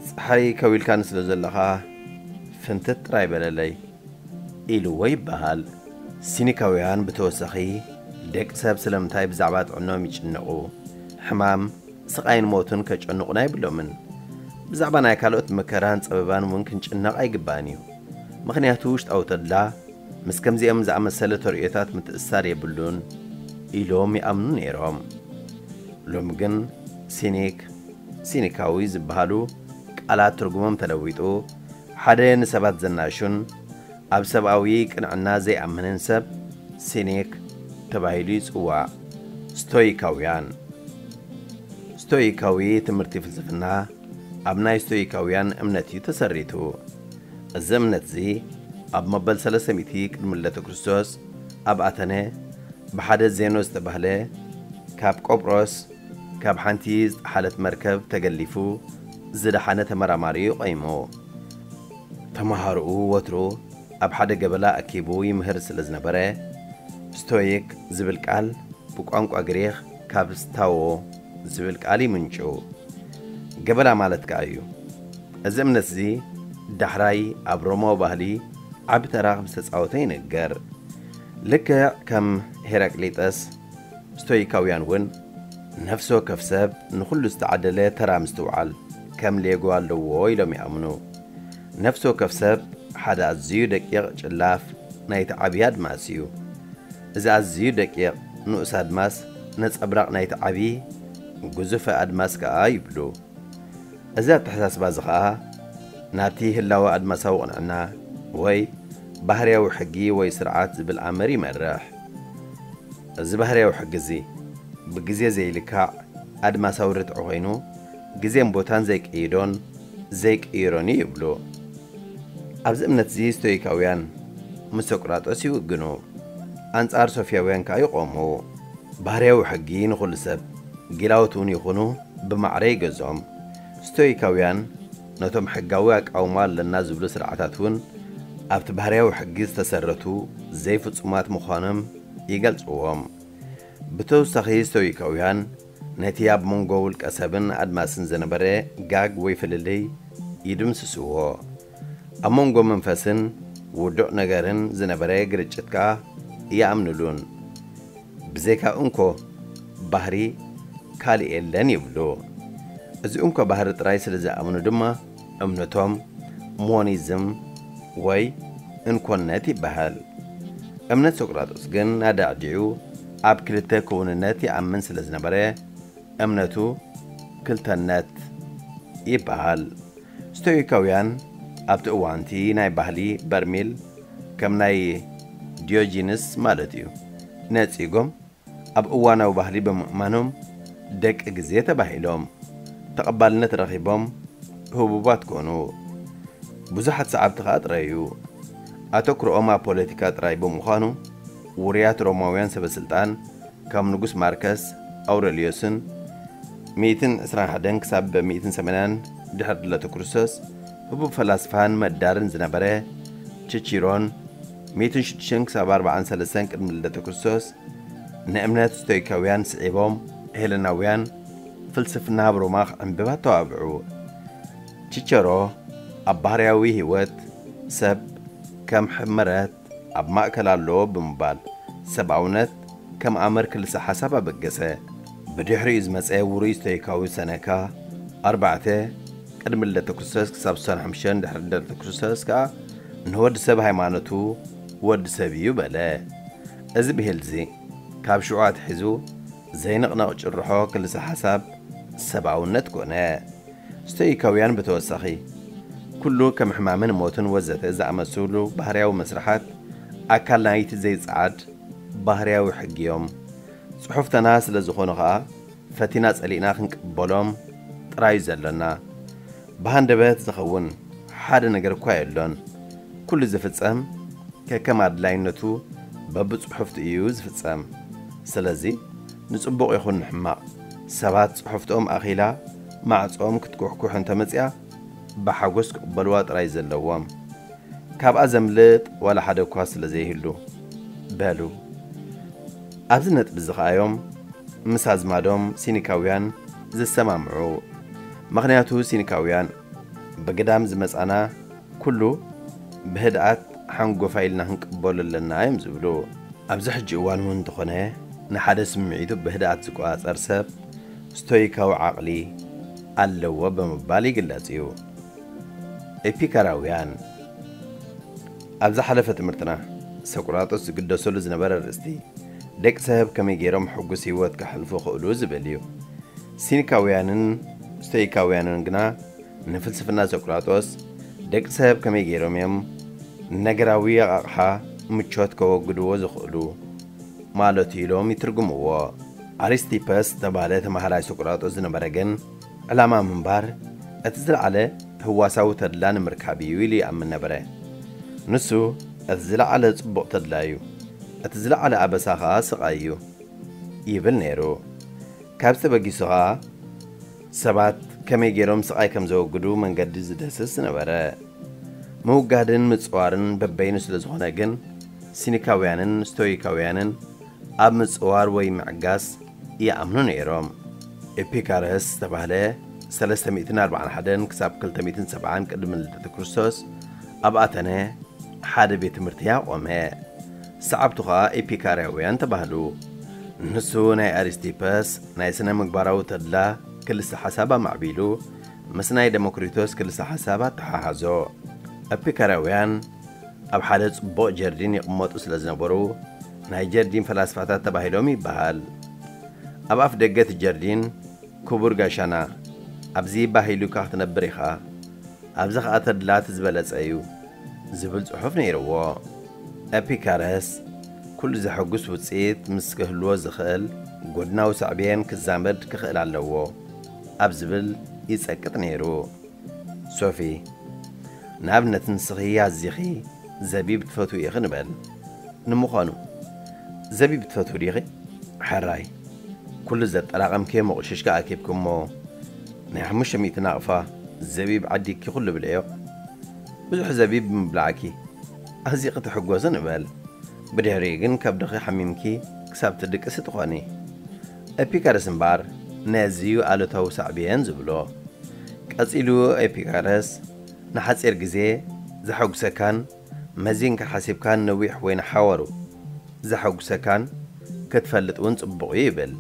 "ጸሓይ ከዊልካኒ ስለ ዘለኻ፣ ፍንትት ጥራይ በለለይ" ኢልዎ ይበሃል። ሲኒካውያን ብተወሳኺ፣ ደቂ ሰብ ስለምንታይ ብዛዕባ ጥዕኖም ይጭነቑ? ሕማም፣ ስቓይን ሞትን ከጨንቑና የብሎምን። ብዛዕባ ናይ ካልኦት መከራን ጸበባን እውን ክንጭነቕ ኣይግባእን እዩ። ምኽንያቱ ውሽጣዊ ተድላ ምስ ከምዚኦም ዝኣመሰለ ተርእዮታት ምትእስሳር የብሉን ኢሎም ይኣምኑ ነይሮም። ሎሚ ግን ሲኒክ፣ ሲኒካዊ ዝበሃሉ ቃላት ትርጉሞም ተለዊጡ፣ ሓደ ንሰባት ዘናሹን ኣብ ሰብኣዊ ቅንዕና ዘይኣምንን ሰብ ሲኒክ ተባሂሉ ይጽዋዕ። ስቶይካውያን። ስቶይካዊ ትምህርቲ ፍልስፍና ኣብ ናይ ስቶይካውያን እምነት እዩ ተሰሪቱ። እዚ እምነት እዚ ኣብ መበል ሰለስተ ሚእቲ ቅድሚ ልደተ ክርስቶስ ኣብ ኣተነ ብሓደ ዜኖ ዝተባህለ ካብ ቆጵሮስ ካብ ሓንቲ ዝጠሓለት መርከብ ተገሊፉ ዝደሓነ ተመራማሪ እዩ ቆይሙ። ተመሃሮኡ ወትሩ ኣብ ሓደ ገበላ ኣኪቡ ይምህር ስለ ዝነበረ፣ ስቶይክ ዝብል ቃል ብቋንቋ ግሪኽ ካብ ስታዎ ዝብል ቃል ይምንጩ። ገበላ ማለት ከኣ እዩ። እዚ እምነት እዚ ዳሕራይ ኣብ ሮማዊ ባህሊ ዓቢ ተራ ከም ዝተጻወተ ይንገር። ልክዕ ከም ሄራቅሊጠስ፣ ስቶይካውያን እውን ነፍሲ ወከፍ ሰብ ንኹሉ ዝተዓደለ ተራ ምስትውዓል ከም ሌጎ ኣለዎ ኢሎም ይኣምኑ። ነፍሲ ወከፍ ሰብ ሓደ ኣዝዩ ደቂቕ ጭላፍ ናይቲ ዓብዪ ኣድማስ እዩ። እዚ ኣዝዩ ደቂቕ ንኡስ ኣድማስ ነጸብራቕ ናይቲ ዓብዪ ግዙፍ ኣድማስ ከኣ ይብሉ። እዚ ኣተሓሳስባ እዚ ኸኣ ናብቲ ህላወ ኣድማሳዊ ቅንዕና ወይ ባህርያዊ ሕጊ ወይ ስርዓት ዝብል ኣምር ይመርሕ። እዚ ባህርያዊ ሕጊ እዚ ብግዜ ዘይልካዕ ኣድማሳዊ ርትዒ ኮይኑ፣ ግዜን ቦታን ዘይቅይዶን ዘይቅይሮን እዩ ይብሉ። ኣብዚ እምነት እዚ ስቶይካውያን ምስ ሶቅራጦስ ይውግኑ። ኣንጻር ሶፍያውያን ከኣ ይቖሙ። ባህርያዊ ሕጊ ንኹሉ ሰብ፣ ጊላዎት እውን ይኹኑ፣ ብማዕረ ይገዝኦም። ስቶይካውያን ነቶም ሕጋዊ ኣቃውማ ኣለና ዝብሉ ስርዓታት እውን ኣብቲ ባህርያዊ ሕጊ ዝተሰረቱ ዘይፍጹማት ምዃኖም ይገልጽዎም። ብተወሳኺ ስቶይካውያን ነቲ ኣብ መንጎ ውልቀ ሰብን ኣድማስን ዝነበረ ጋግ ወይ ፍልልይ ይድምስስዎ። ኣብ መንጎ መንፈስን ውዱቕ ነገርን ዝነበረ ግርጭት ከኣ ይኣምኑሉን። ብዘይካ እንኮ ባህሪ ካልእ የለን ይብሉ። እዚ እንኮ ባህሪ ጥራይ ስለ ዝኣምኑ ድማ እምነቶም ሞኒዝም ወይ እንኮነት ይበሃል። እምነት ሶቅራጦስ ግን ኣዳዕዲዑ ኣብ ክልተ ክውንነት ይኣምን ስለ ዝነበረ እምነቱ ክልተነት ይበሃል። ስቶይካውያን ኣብቲ እዋንቲ ናይ ባህሊ በርሚል ከም ናይ ዲዮጂንስ ማለት እዩ ነጺጎም ኣብ እዋናዊ ባህሊ ብምእማኖም ደቂ ግዜ ተባሂሎም ተቐባልነት ረኺቦም ህቡባት ኮኑ። ብዙሓት ሰዓብቲ ከኣ ጥረዩ። ኣተኩሮኦም ኣብ ፖለቲካ ጥራይ ብምዃኑ ውሩያት ሮማውያን ሰበ ስልጣን ከም ንጉስ ማርከስ ኣውረልዮስን ሚእትን ዕስራን ሓደን ክሳብ ሚእትን ሰማንያን ድሕሪ ልደተ ክርስቶስ ህቡብ ፈላስፋን መዳርን ዝነበረ ቺቺሮን ሚእትን ሽዱሽተን ክሳብ ኣርባዓን ሰለስተን ቅድሚ ልደተ ክርስቶስ ንእምነት ስቶይካውያን ስዒቦም ሄለናውያን ፍልስፍና ኣብ ሮማ ክዕንብብ ኣተባብዑ። ቺቸሮ ኣብ ባህርያዊ ህይወት ሰብ ከም ሕመረት ኣብ ማእከል ኣሎ ብምባል ሰብኣውነት ከም ኣመር ክልሰ ሓሳብ ኣበገሰ። ብድሕሪኡ ዝመጸ ውሩይ ስቶይካዊ ሰነካ ኣርባዕተ ቅድሚ ልደተ ክርስቶስ ክሳብ ስሳን ሓሙሽተን ድሕሪ ልደተ ክርስቶስ ከኣ ንወዲ ሰብ ሃይማኖቱ ወዲ ሰብ እዩ በለ። እዚ ብሂል እዚ ካብ ሽዑ ኣትሒዙ ዘይንቕነቕ ጭርሖ ክልሰ ሓሳብ ሰብኣውነት ኮነ። ስቶይካውያን ብተወሳኺ ኩሉ ከም ሕማምን ሞትን ወዘተ ዝኣመሰሉ ባህርያዊ መስርሓት ኣካል ናይቲ ዘይጸዓድ ባህርያዊ ሕጊ እዮም። ጽሑፍተና ስለ ዝኾኑ ኸኣ ፈቲና ጸሊእና ክንቅበሎም ጥራይ እዩ ዘሎና። ብሃንደበት ዝኸውን ሓደ ነገር እኳ የሎን። ኩሉ ዝፍጸም ከከም ኣድላይነቱ በብጽሑፍቲ እዩ ዝፍጸም። ስለዚ ንጽቡቕ ይኹን ንሕማቕ፣ ሰባት ጽሑፍቶም ኣኺላ ማዕጾኦም ክትኩሕኩሕ እንተመጺኣ፣ ብሓጎስ ክቕበልዋ ጥራይ ዘለዎም። ካብኣ ዘምልጥ ዋላ ሓደ እኳ ስለ ዘይህሉ። በሉ፣ ኣብዚ ነጥቢ እዚ ኸኣ እዮም ምስ ኣዝማዶም ሲኒካውያን ዝሰማምዑ። ምኽንያቱ ሲኒካውያን ብግዳም ዝመጻና ኩሉ ብህድኣት ሓንጎፋ ኢልና ክንቅበሎ ኣለና እዮም ዝብሉ። ኣብዚ ሕጂ እዋን እውን እንተኾነ ንሓደ ስምዒቱ ብህድኣት ዝቆጻጸር ሰብ ስቶይካዊ ዓቕሊ ኣለዎ ብምባል ይግለጽ እዩ። ኤፒካራውያን። ኣብ ዝሓለፈ ትምህርትና ሰቁራጦስ ዝግደሰሉ ዝነበረ ኣርእስቲ ደቂ ሰብ ከመይ ገይሮም ሕጉስ ህይወት ከሕልፉ ይኽእሉ ዝብል እዩ። ሲኒካውያንን ስቶይካውያንን ግና ንፍልስፍና ሰቁራጦስ ደቂ ሰብ ከመይ ገይሮም እዮም ነገራዊ ኣቓቕሓ ምቾት ከወግድዎ ዝኽእሉ ማለቱ ኢሎም ይትርጉምዎ። ኣሪስቲፐስ ዝተባህለ ተማሃራይ ሰቁራጦስ ዝነበረ ግን ዕላማ ምንባር እቲ ዝለዓለ ህዋሳዊ ተድላ ንምርካብ እዩ ኢሉ ይኣምን ነበረ። ንሱ እቲ ዝለዓለ ጽቡቕ ተድላ እዩ፣ እቲ ዝለዓለ ኣበሳ ኸኣ ስቓይ እዩ ይብል ነይሩ። ካብዚ ተበጊሱ ኸኣ ሰባት ከመይ ገይሮም ስቓይ ከም ዘወግዱ መንገዲ ዝደስስ ነበረ። ምውጋድን ምጽዋርን በበይኑ ስለ ዝኾነ ግን ሲኒካውያንን ስቶይካውያንን ኣብ ምጽዋር ወይ ምዕጋስ ይኣምኑ ነይሮም። ኤፒካረስ ዝተባህለ ሰለስተ ሚእትን ኣርባዓን ሓደን ክሳብ ክልተ ሚእትን ሰብዓን ቅድሚ ልደተ ክርስቶስ ኣብ ኣተነ ሓደ ቤት ትምህርቲ ኣቖመ። ሰዓብቱ ኸኣ ኤፒካርያውያን ተባህሉ። ንሱ ናይ ኣሪስቲፐስ ናይ ስነ ምግባራዊ ተድላ ክልሰ ሓሳብ ኣማዕቢሉ ምስ ናይ ደሞክሪቶስ ክልሰ ሓሳብ ኣተሓሓዞ። ኤፒካርያውያን ኣብ ሓደ ጽቡቕ ጀርዲን ይቕመጡ ስለ ዝነበሩ ናይ ጀርዲን ፈላስፋታት ተባሂሎም ይበሃል። ኣብ ኣፍ ደገ እቲ ጀርዲን ክቡር ጋሻና፣ ኣብዚ ባህ ኢሉካ ክትነብር ኢኻ፣ ኣብዚ ኸኣ ተድላ እቲ ዝበለጸ እዩ ዝብል ጽሑፍ ነይርዎ። ኤፒካረስ ኩሉ ዘሐጉስ ውጽኢት ምስ ክህልዎ ዝኽእል ጎድናዊ ሳዕቤን ክዛመድ ክኽእል ኣለዎ ኣብ ዝብል ይጸቅጥ ነይሩ። ሶፊ፣ ንኣብነት ንስኺ ኣዚኺ ዘቢብ ትፈትዊ ኢኺ ንበል። ንምዃኑ ዘቢብ ትፈትዊ ዲኺ? ሕራይ፣ ኩሉ ዘጠራቐምክዮ መቑሽሽካ ኣኪብኪ እሞ ናይ ሓሙሽተ ሚእቲ ናቕፋ ዘቢብ ዓዲግኪ ኩሉ ብልዕዮ። ብዙሕ ዘቢብ ብምብላዕኪ ኣዚኺ ትሕጎሲ ንበል። ብድሕሪኡ ግን ከብድኺ ሓሚምኪ ክሳብ ትድቅሲ ትኾኒ። ኤፒካረስ እምበኣር ነዚ እዩ ኣሉታዊ ሳዕቤን ዝብሎ። ቀጺሉ ኤፒካረስ ንሓጺር ግዜ ዘሐጉሰካን መዚንካ ሓሲብካን ነዊሕ ወይ ንሓዋሩ ዘሐጉሰካን ክትፈልጥ እውን ጽቡቕ እዩ ይብል።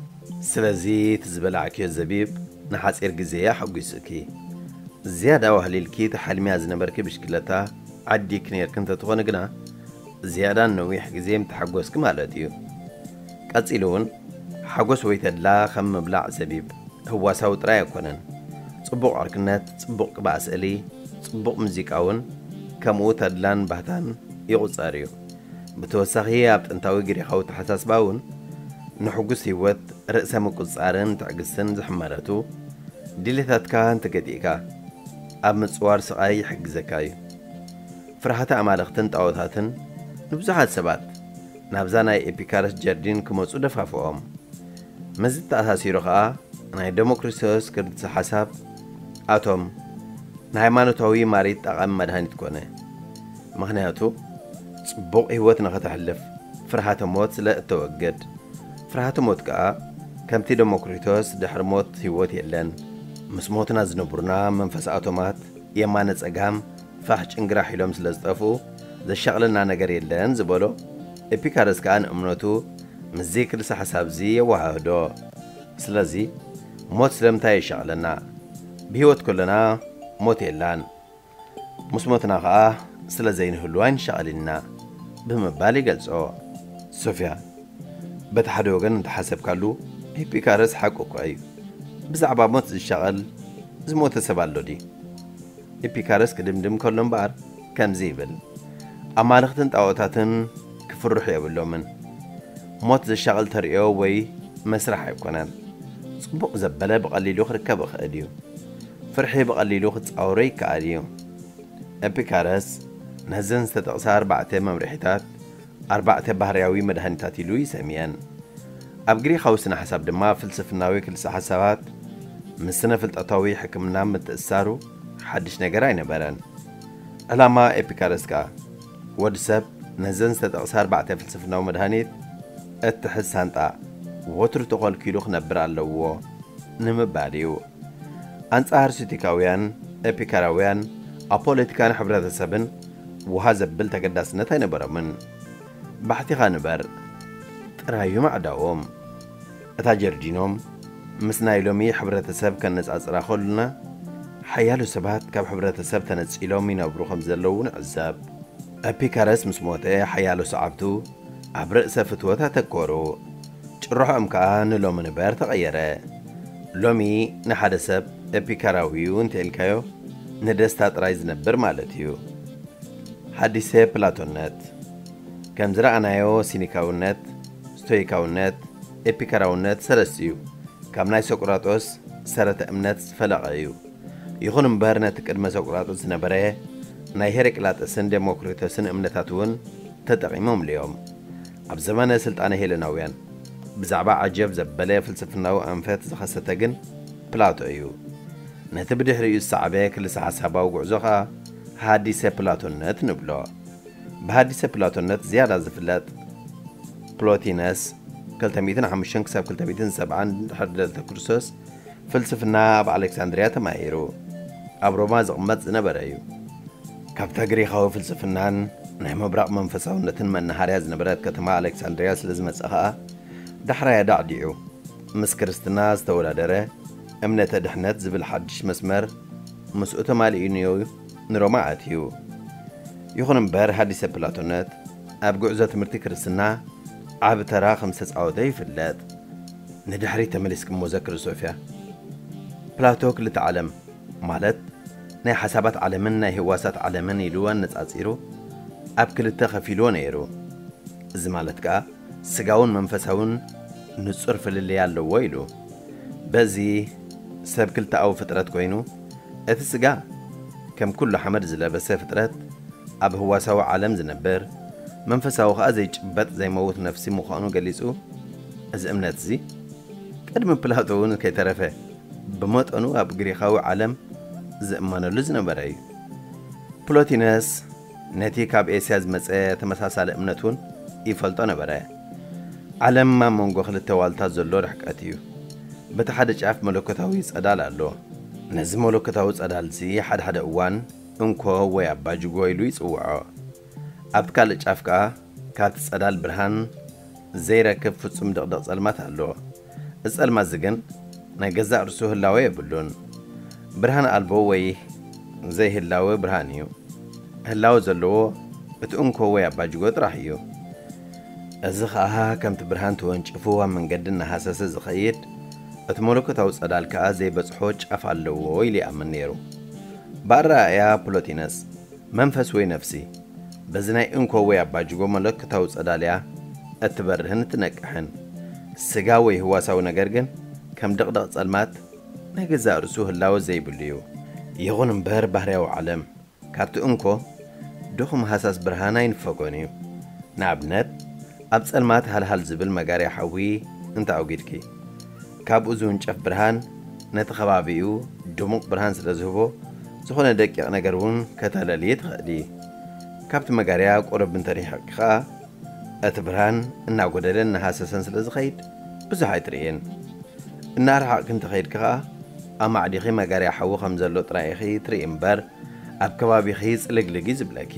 ስለዚ እቲ ዝበላዕክዮ ዘቢብ ንሓጺር ግዜ ኣሐጒሱኪ። ዝያዳ ዋህሊልኪ ትሓልምያ ዝነበርኪ ብሽክለታ ዓዲግኪ ነይርኪ እንተትኾኒ ግና ዝያዳ ነዊሕ ግዜ ምተሓጎስኪ ማለት እዩ። ቀጺሉ እውን ሓጎስ ወይ ተድላ ከም ምብላዕ ዘቢብ ህዋሳዊ ጥራይ ኣይኮነን። ጽቡቕ ዕርክነት፣ ጽቡቕ ቅብኣ ስእሊ፣ ጽቡቕ ሙዚቃ እውን ከምኡ ተድላን ባህታን ይቑጸር እዩ። ብተወሳኺ ኣብ ጥንታዊ ግሪኻዊ ተሓሳስባ እውን ንሕጉስ ህይወት ርእሰ ምቁጽጻርን ትዕግስትን ዝሕመረቱ ድሌታትካ እንተገጢእካ ኣብ ምጽዋር ስቓይ ይሕግዘካ እዩ። ፍርሃተ ኣማልኽትን ጣኦታትን ንብዙሓት ሰባት ናብዛ ናይ ኤፒካረስ ጀርዲን ክመጹ ደፋፍኦም። ምስዚ ተኣሳሲሩ ኸኣ ናይ ደሞክሪቶስ ክልተ ሓሳብ ኣቶም ንሃይማኖታዊ ማሪት ጠቓሚ መድሃኒት ኮነ። ምኽንያቱ ጽቡቕ ህይወት ንኸተሕልፍ ፍርሃተ ሞት ስለ እተወግድ። ፍርሃተ ሞት ከኣ ከምቲ ደሞክሪቶስ ድሕሪ ሞት ህይወት የለን፣ ምስ ሞትና ዝነብሩና መንፈስ ኣቶማት የማነ ጸጋም ፋሕ ጭንግራሕ ኢሎም ስለ ዝጠፍኡ ዘሻቕለና ነገር የለን ዝበሎ ኤፒካረስ ከኣ ንእምነቱ ምስዚ ክልሰ ሓሳብዚ የወሃህዶ። ስለዚ ሞት ስለምንታይ የሻቕለና? ብህይወት ከሎና ሞት የላን፣ ምስ ሞትና ኸኣ ስለ ዘይንህሉ ኣይንሻቐልን ኢና ብምባል ይገልጾ። ሶፍያ፣ በቲ ሓደ ወገን እንተሓሰብካሉ ኤፒካረስ ሓቁ እኳ እዩ። ብዛዕባ ሞት ዝሻቐል ዝሞተ ሰብ ኣሎ ድዩ? ኤፒካረስ ክድምድም ከሎ እምበኣር ከምዚ ይብል፣ ኣማልኽትን ጣኦታትን ክፍርሑ የብሎምን። ሞት ዘሻቕል ተርእዮ ወይ መስርሕ ኣይኮነን። ጽቡቕ ዘበለ ብቐሊሉ ክርከብ ይኽእል እዩ። ፍርሒ ብቐሊሉ ክጻወሮ ይከኣል እዩ። ኤፒካረስ ነዘን ዝተጠቕሳ ኣርባዕተ መምርሒታት ኣርባዕተ ባህርያዊ መድሃኒታት ኢሉ ይሰምየን። ኣብ ግሪኻዊ ስነ ሓሳብ ድማ ፍልስፍናዊ ክልሰ ሓሳባት ምስ ስነ ፍልጠታዊ ሕክምና ምትእሳሩ ሓድሽ ነገር ኣይነበረን። ዕላማ ኤፒካረስ ከኣ ወዲ ሰብ ነዘን ዝተጠቕሳ ኣርባዕተ ፍልስፍናዊ መድሃኒት እትሕዝ ሳንጣ ወትሩ ተኾልኪሉ ክነብር ኣለዎ ንምባል እዩ። ኣንጻር ስቲካውያን፣ ኤፒካራውያን ኣብ ፖለቲካን ሕብረተሰብን ውሃ ዘብል ተገዳስነት ኣይነበሮምን። ባሕቲኻ ንበር ጥራዩ ማዕዳዎም። እታ ጀርዲኖም ምስ ናይ ሎሚ ሕብረተሰብ ከነጻጽራ ከሉና ሓያሎ ሰባት ካብ ሕብረተሰብ ተነጺሎም ይነብሩ ከም ዘለዉ ንዕዘብ። ኤፒካረስ ምስ ሞተ ሓያሎ ሰዓብቱ ኣብ ርእሰ ፍትወት ኣተኮሩ። ጭርሖም ከኣ ንሎሚ ንበር ተቐየረ። ሎሚ ንሓደ ሰብ ኤፒካራዊ እዩ እንተኢልካዮ ንደስታ ጥራይ ዝነብር ማለት እዩ። ሓዲሰ ፕላቶነት ከም ዝረኣናዮ ሲኒካውነት፣ ስቶይካውነት፣ ኤፒካራውነት ሰለስቲኡ ካብ ናይ ሶቅራጦስ ሰረተ እምነት ዝፈለቐ እዩ። ይኹን እምበር ነቲ ቅድመ ሶቅራጦስ ዝነበረ ናይ ሄሬቅላጠስን ዴሞክሪቶስን እምነታት እውን ተጠቒሞምሉ እዮም። ኣብ ዘመነ ስልጣነ ሄለናውያን ብዛዕባ ዓጀብ ዘበለ ፍልስፍናዊ ኣንፈት ዝኸሰተ ግን ፕላቶ እዩ። ነቲ ብድሕሪኡ ዝሰዓበ ክልሰ ሓሳባዊ ጉዕዞ ኸኣ ሃዲሰ ፕላቶነት ንብሎ። ብሃዲሰ ፕላቶነት ዝያዳ ዝፍለጥ ፕሎቲነስ ክልተ ሚእትን ሓሙሽተን ክሳብ ክልተ ሚእትን ሰብዓን ድሕሪ ልደተ ክርስቶስ ፍልስፍና ኣብ ኣሌክሳንድርያ ተማሂሩ ኣብ ሮማ ዝቕመጥ ዝነበረ እዩ። ካብታ ግሪኻዊ ፍልስፍናን ናይ ምብራቕ መንፈሳውነትን መናሃርያ ዝነበረት ከተማ ኣሌክሳንድርያ ስለ ዝመጸ ኸኣ ዳሕራይ ኣዳዕዲዑ ምስ ክርስትና ዝተወዳደረ እምነተ ድሕነት ዝብል ሓድሽ መስመር ምስኡ ተማሊኡንዮ ንሮማ ኣትዩ። ይኹን እምበር ሃዲሰ ፕላቶነት ኣብ ጉዕዞ ትምህርቲ ክርስትና ዓቢ ተራ ከም ዝተጻወተ ይፍለጥ። ንድሕሪት ተመሊስክሞ ዘክሪ ሶፍያ። ፕላቶ ክልተ ዓለም ማለት ናይ ሓሳባት ዓለምን ናይ ህዋሳት ዓለምን ኢሉ ኣነጻጺሩ ኣብ ክልተ ከፊልዎ ነይሩ። እዚ ማለት ከኣ ስጋውን መንፈሳውን ንጹር ፍልልይ ኣለዎ ኢሉ። በዚ ሰብ ክልተኣዊ ፍጥረት ኮይኑ እቲ ስጋ ከም ኩሉ ሓመድ ዝለበሰ ፍጥረት ኣብ ህዋሳዊ ዓለም ዝነብር፣ መንፈሳዊ ከኣ ዘይጭበጥ ዘይመውት ነፍሲ ምዃኑ ገሊጹ። እዚ እምነት እዚ ቅድሚ ፕላቶ እውን ከይተረፈ ብመጠኑ ኣብ ግሪኻዊ ዓለም ዝእመነሉ ዝነበረ እዩ። ፕሎቲነስ ነቲ ካብ ኤስያ ዝመጸ ተመሳሳሊ እምነት እውን ይፈልጦ ነበረ። ዓለም ኣብ መንጎ ክልተ ዋልታ ዘሎ ርሕቀት እዩ። በቲ ሓደ ጫፍ መለኮታዊ ጸዳል ኣሎ። ነዚ መለኮታዊ ጸዳል እዚ ሓደ ሓደ እዋን እንኮ ወይ ኣባጅጎ ኢሉ ይጽውዖ። ኣብቲ ካልእ ጫፍ ከኣ ካብቲ ጸዳል ብርሃን ዘይረክብ ፍጹም ድቕድቕ ጸልማት ኣሎ። እዚ ጸልማት እዚ ግን ናይ ገዛእ ርእሱ ህላወ የብሉን። ብርሃን ኣልቦ ወይ ዘይህላወ ብርሃን እዩ። ህላወ ዘለዎ እቲ እንኮ ወይ ኣባጅጎ ጥራሕ እዩ። እዚ ኸኣ ከምቲ ብርሃን ተወንጭፉ ኣብ መንገዲ እናሃሰሰ ዝኸይድ እቲ መለኮታዊ ጸዳል ከኣ ዘይበጽሖ ጫፍ ኣለዎ ኢሉ ይኣምን ነይሩ። ብኣረኣእያ ፕሎቲነስ መንፈስ ወይ ነፍሲ በዚ ናይ እንኮ ወይ ኣባጅጎ መለኮታዊ ጸዳል እያ እትበርህን እትነቅሕን። ስጋ ወይ ህዋሳዊ ነገር ግን ከም ድቕድቕ ጸልማት ናይ ገዛእ ርእሱ ህላወ ዘይብሉ እዩ። ይኹን እምበር ባህርያዊ ዓለም ካብቲ እንኮ ድኹም ሃሳስ ብርሃን ኣይንፈጎን እዩ። ንኣብነት ኣብ ጸልማት ሃልሃል ዝብል መጋርያ ሓዊ እንተ ኣውጊድኪ ካብኡ ዝውንጨፍ ብርሃን ነቲ ከባቢኡ ድሙቕ ብርሃን ስለ ዝህቦ ዝኾነ ደቂቕ ነገር እውን ከተለልዪ ትኽእሊ። ካብቲ መጋርያ ቁሩብ እንተሪሕቕኪ ኸኣ እቲ ብርሃን እናጎደለን እናሃሰሰን ስለ ዝኸይድ ብዙሕ ኣይትርእይን። እናረሓቕኪ እንተኸይድኪ ኸኣ ኣማዕዲኺ መጋርያ ሓዊ ከም ዘሎ ጥራይ ኢኺ ትርኢ እምበር ኣብ ከባቢኺ ጽልግልግ እዩ ዝብለኪ።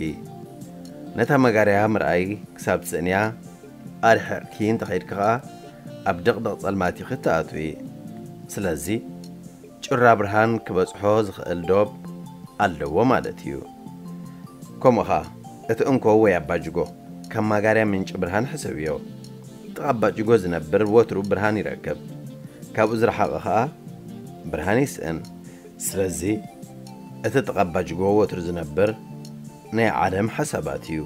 ነታ መጋርያ ምርኣይ ክሳብ ትስእንያ ኣርሒቕኪ እንተኸይድኪ ኸኣ ኣብ ድቕድቕ ጸልማት ኢኺ ትኣትዊ። ስለዚ ጭራ ብርሃን ክበጽሖ ዝኽእል ዶብ ኣለዎ ማለት እዩ። ከምኡ ኸኣ እቲ እንኮ ወይ ኣባጅጎ ከም ማጋርያ ምንጪ ብርሃን ሕሰብዮ። ጥቓ ኣባጅጎ ዝነብር ወትሩ ብርሃን ይረክብ። ካብኡ ዝረሓቐ ኸኣ ብርሃን ይስእን። ስለዚ እቲ ጥቓ ኣባጅጎ ወትሩ ዝነብር ናይ ዓለም ሓሳባት እዩ።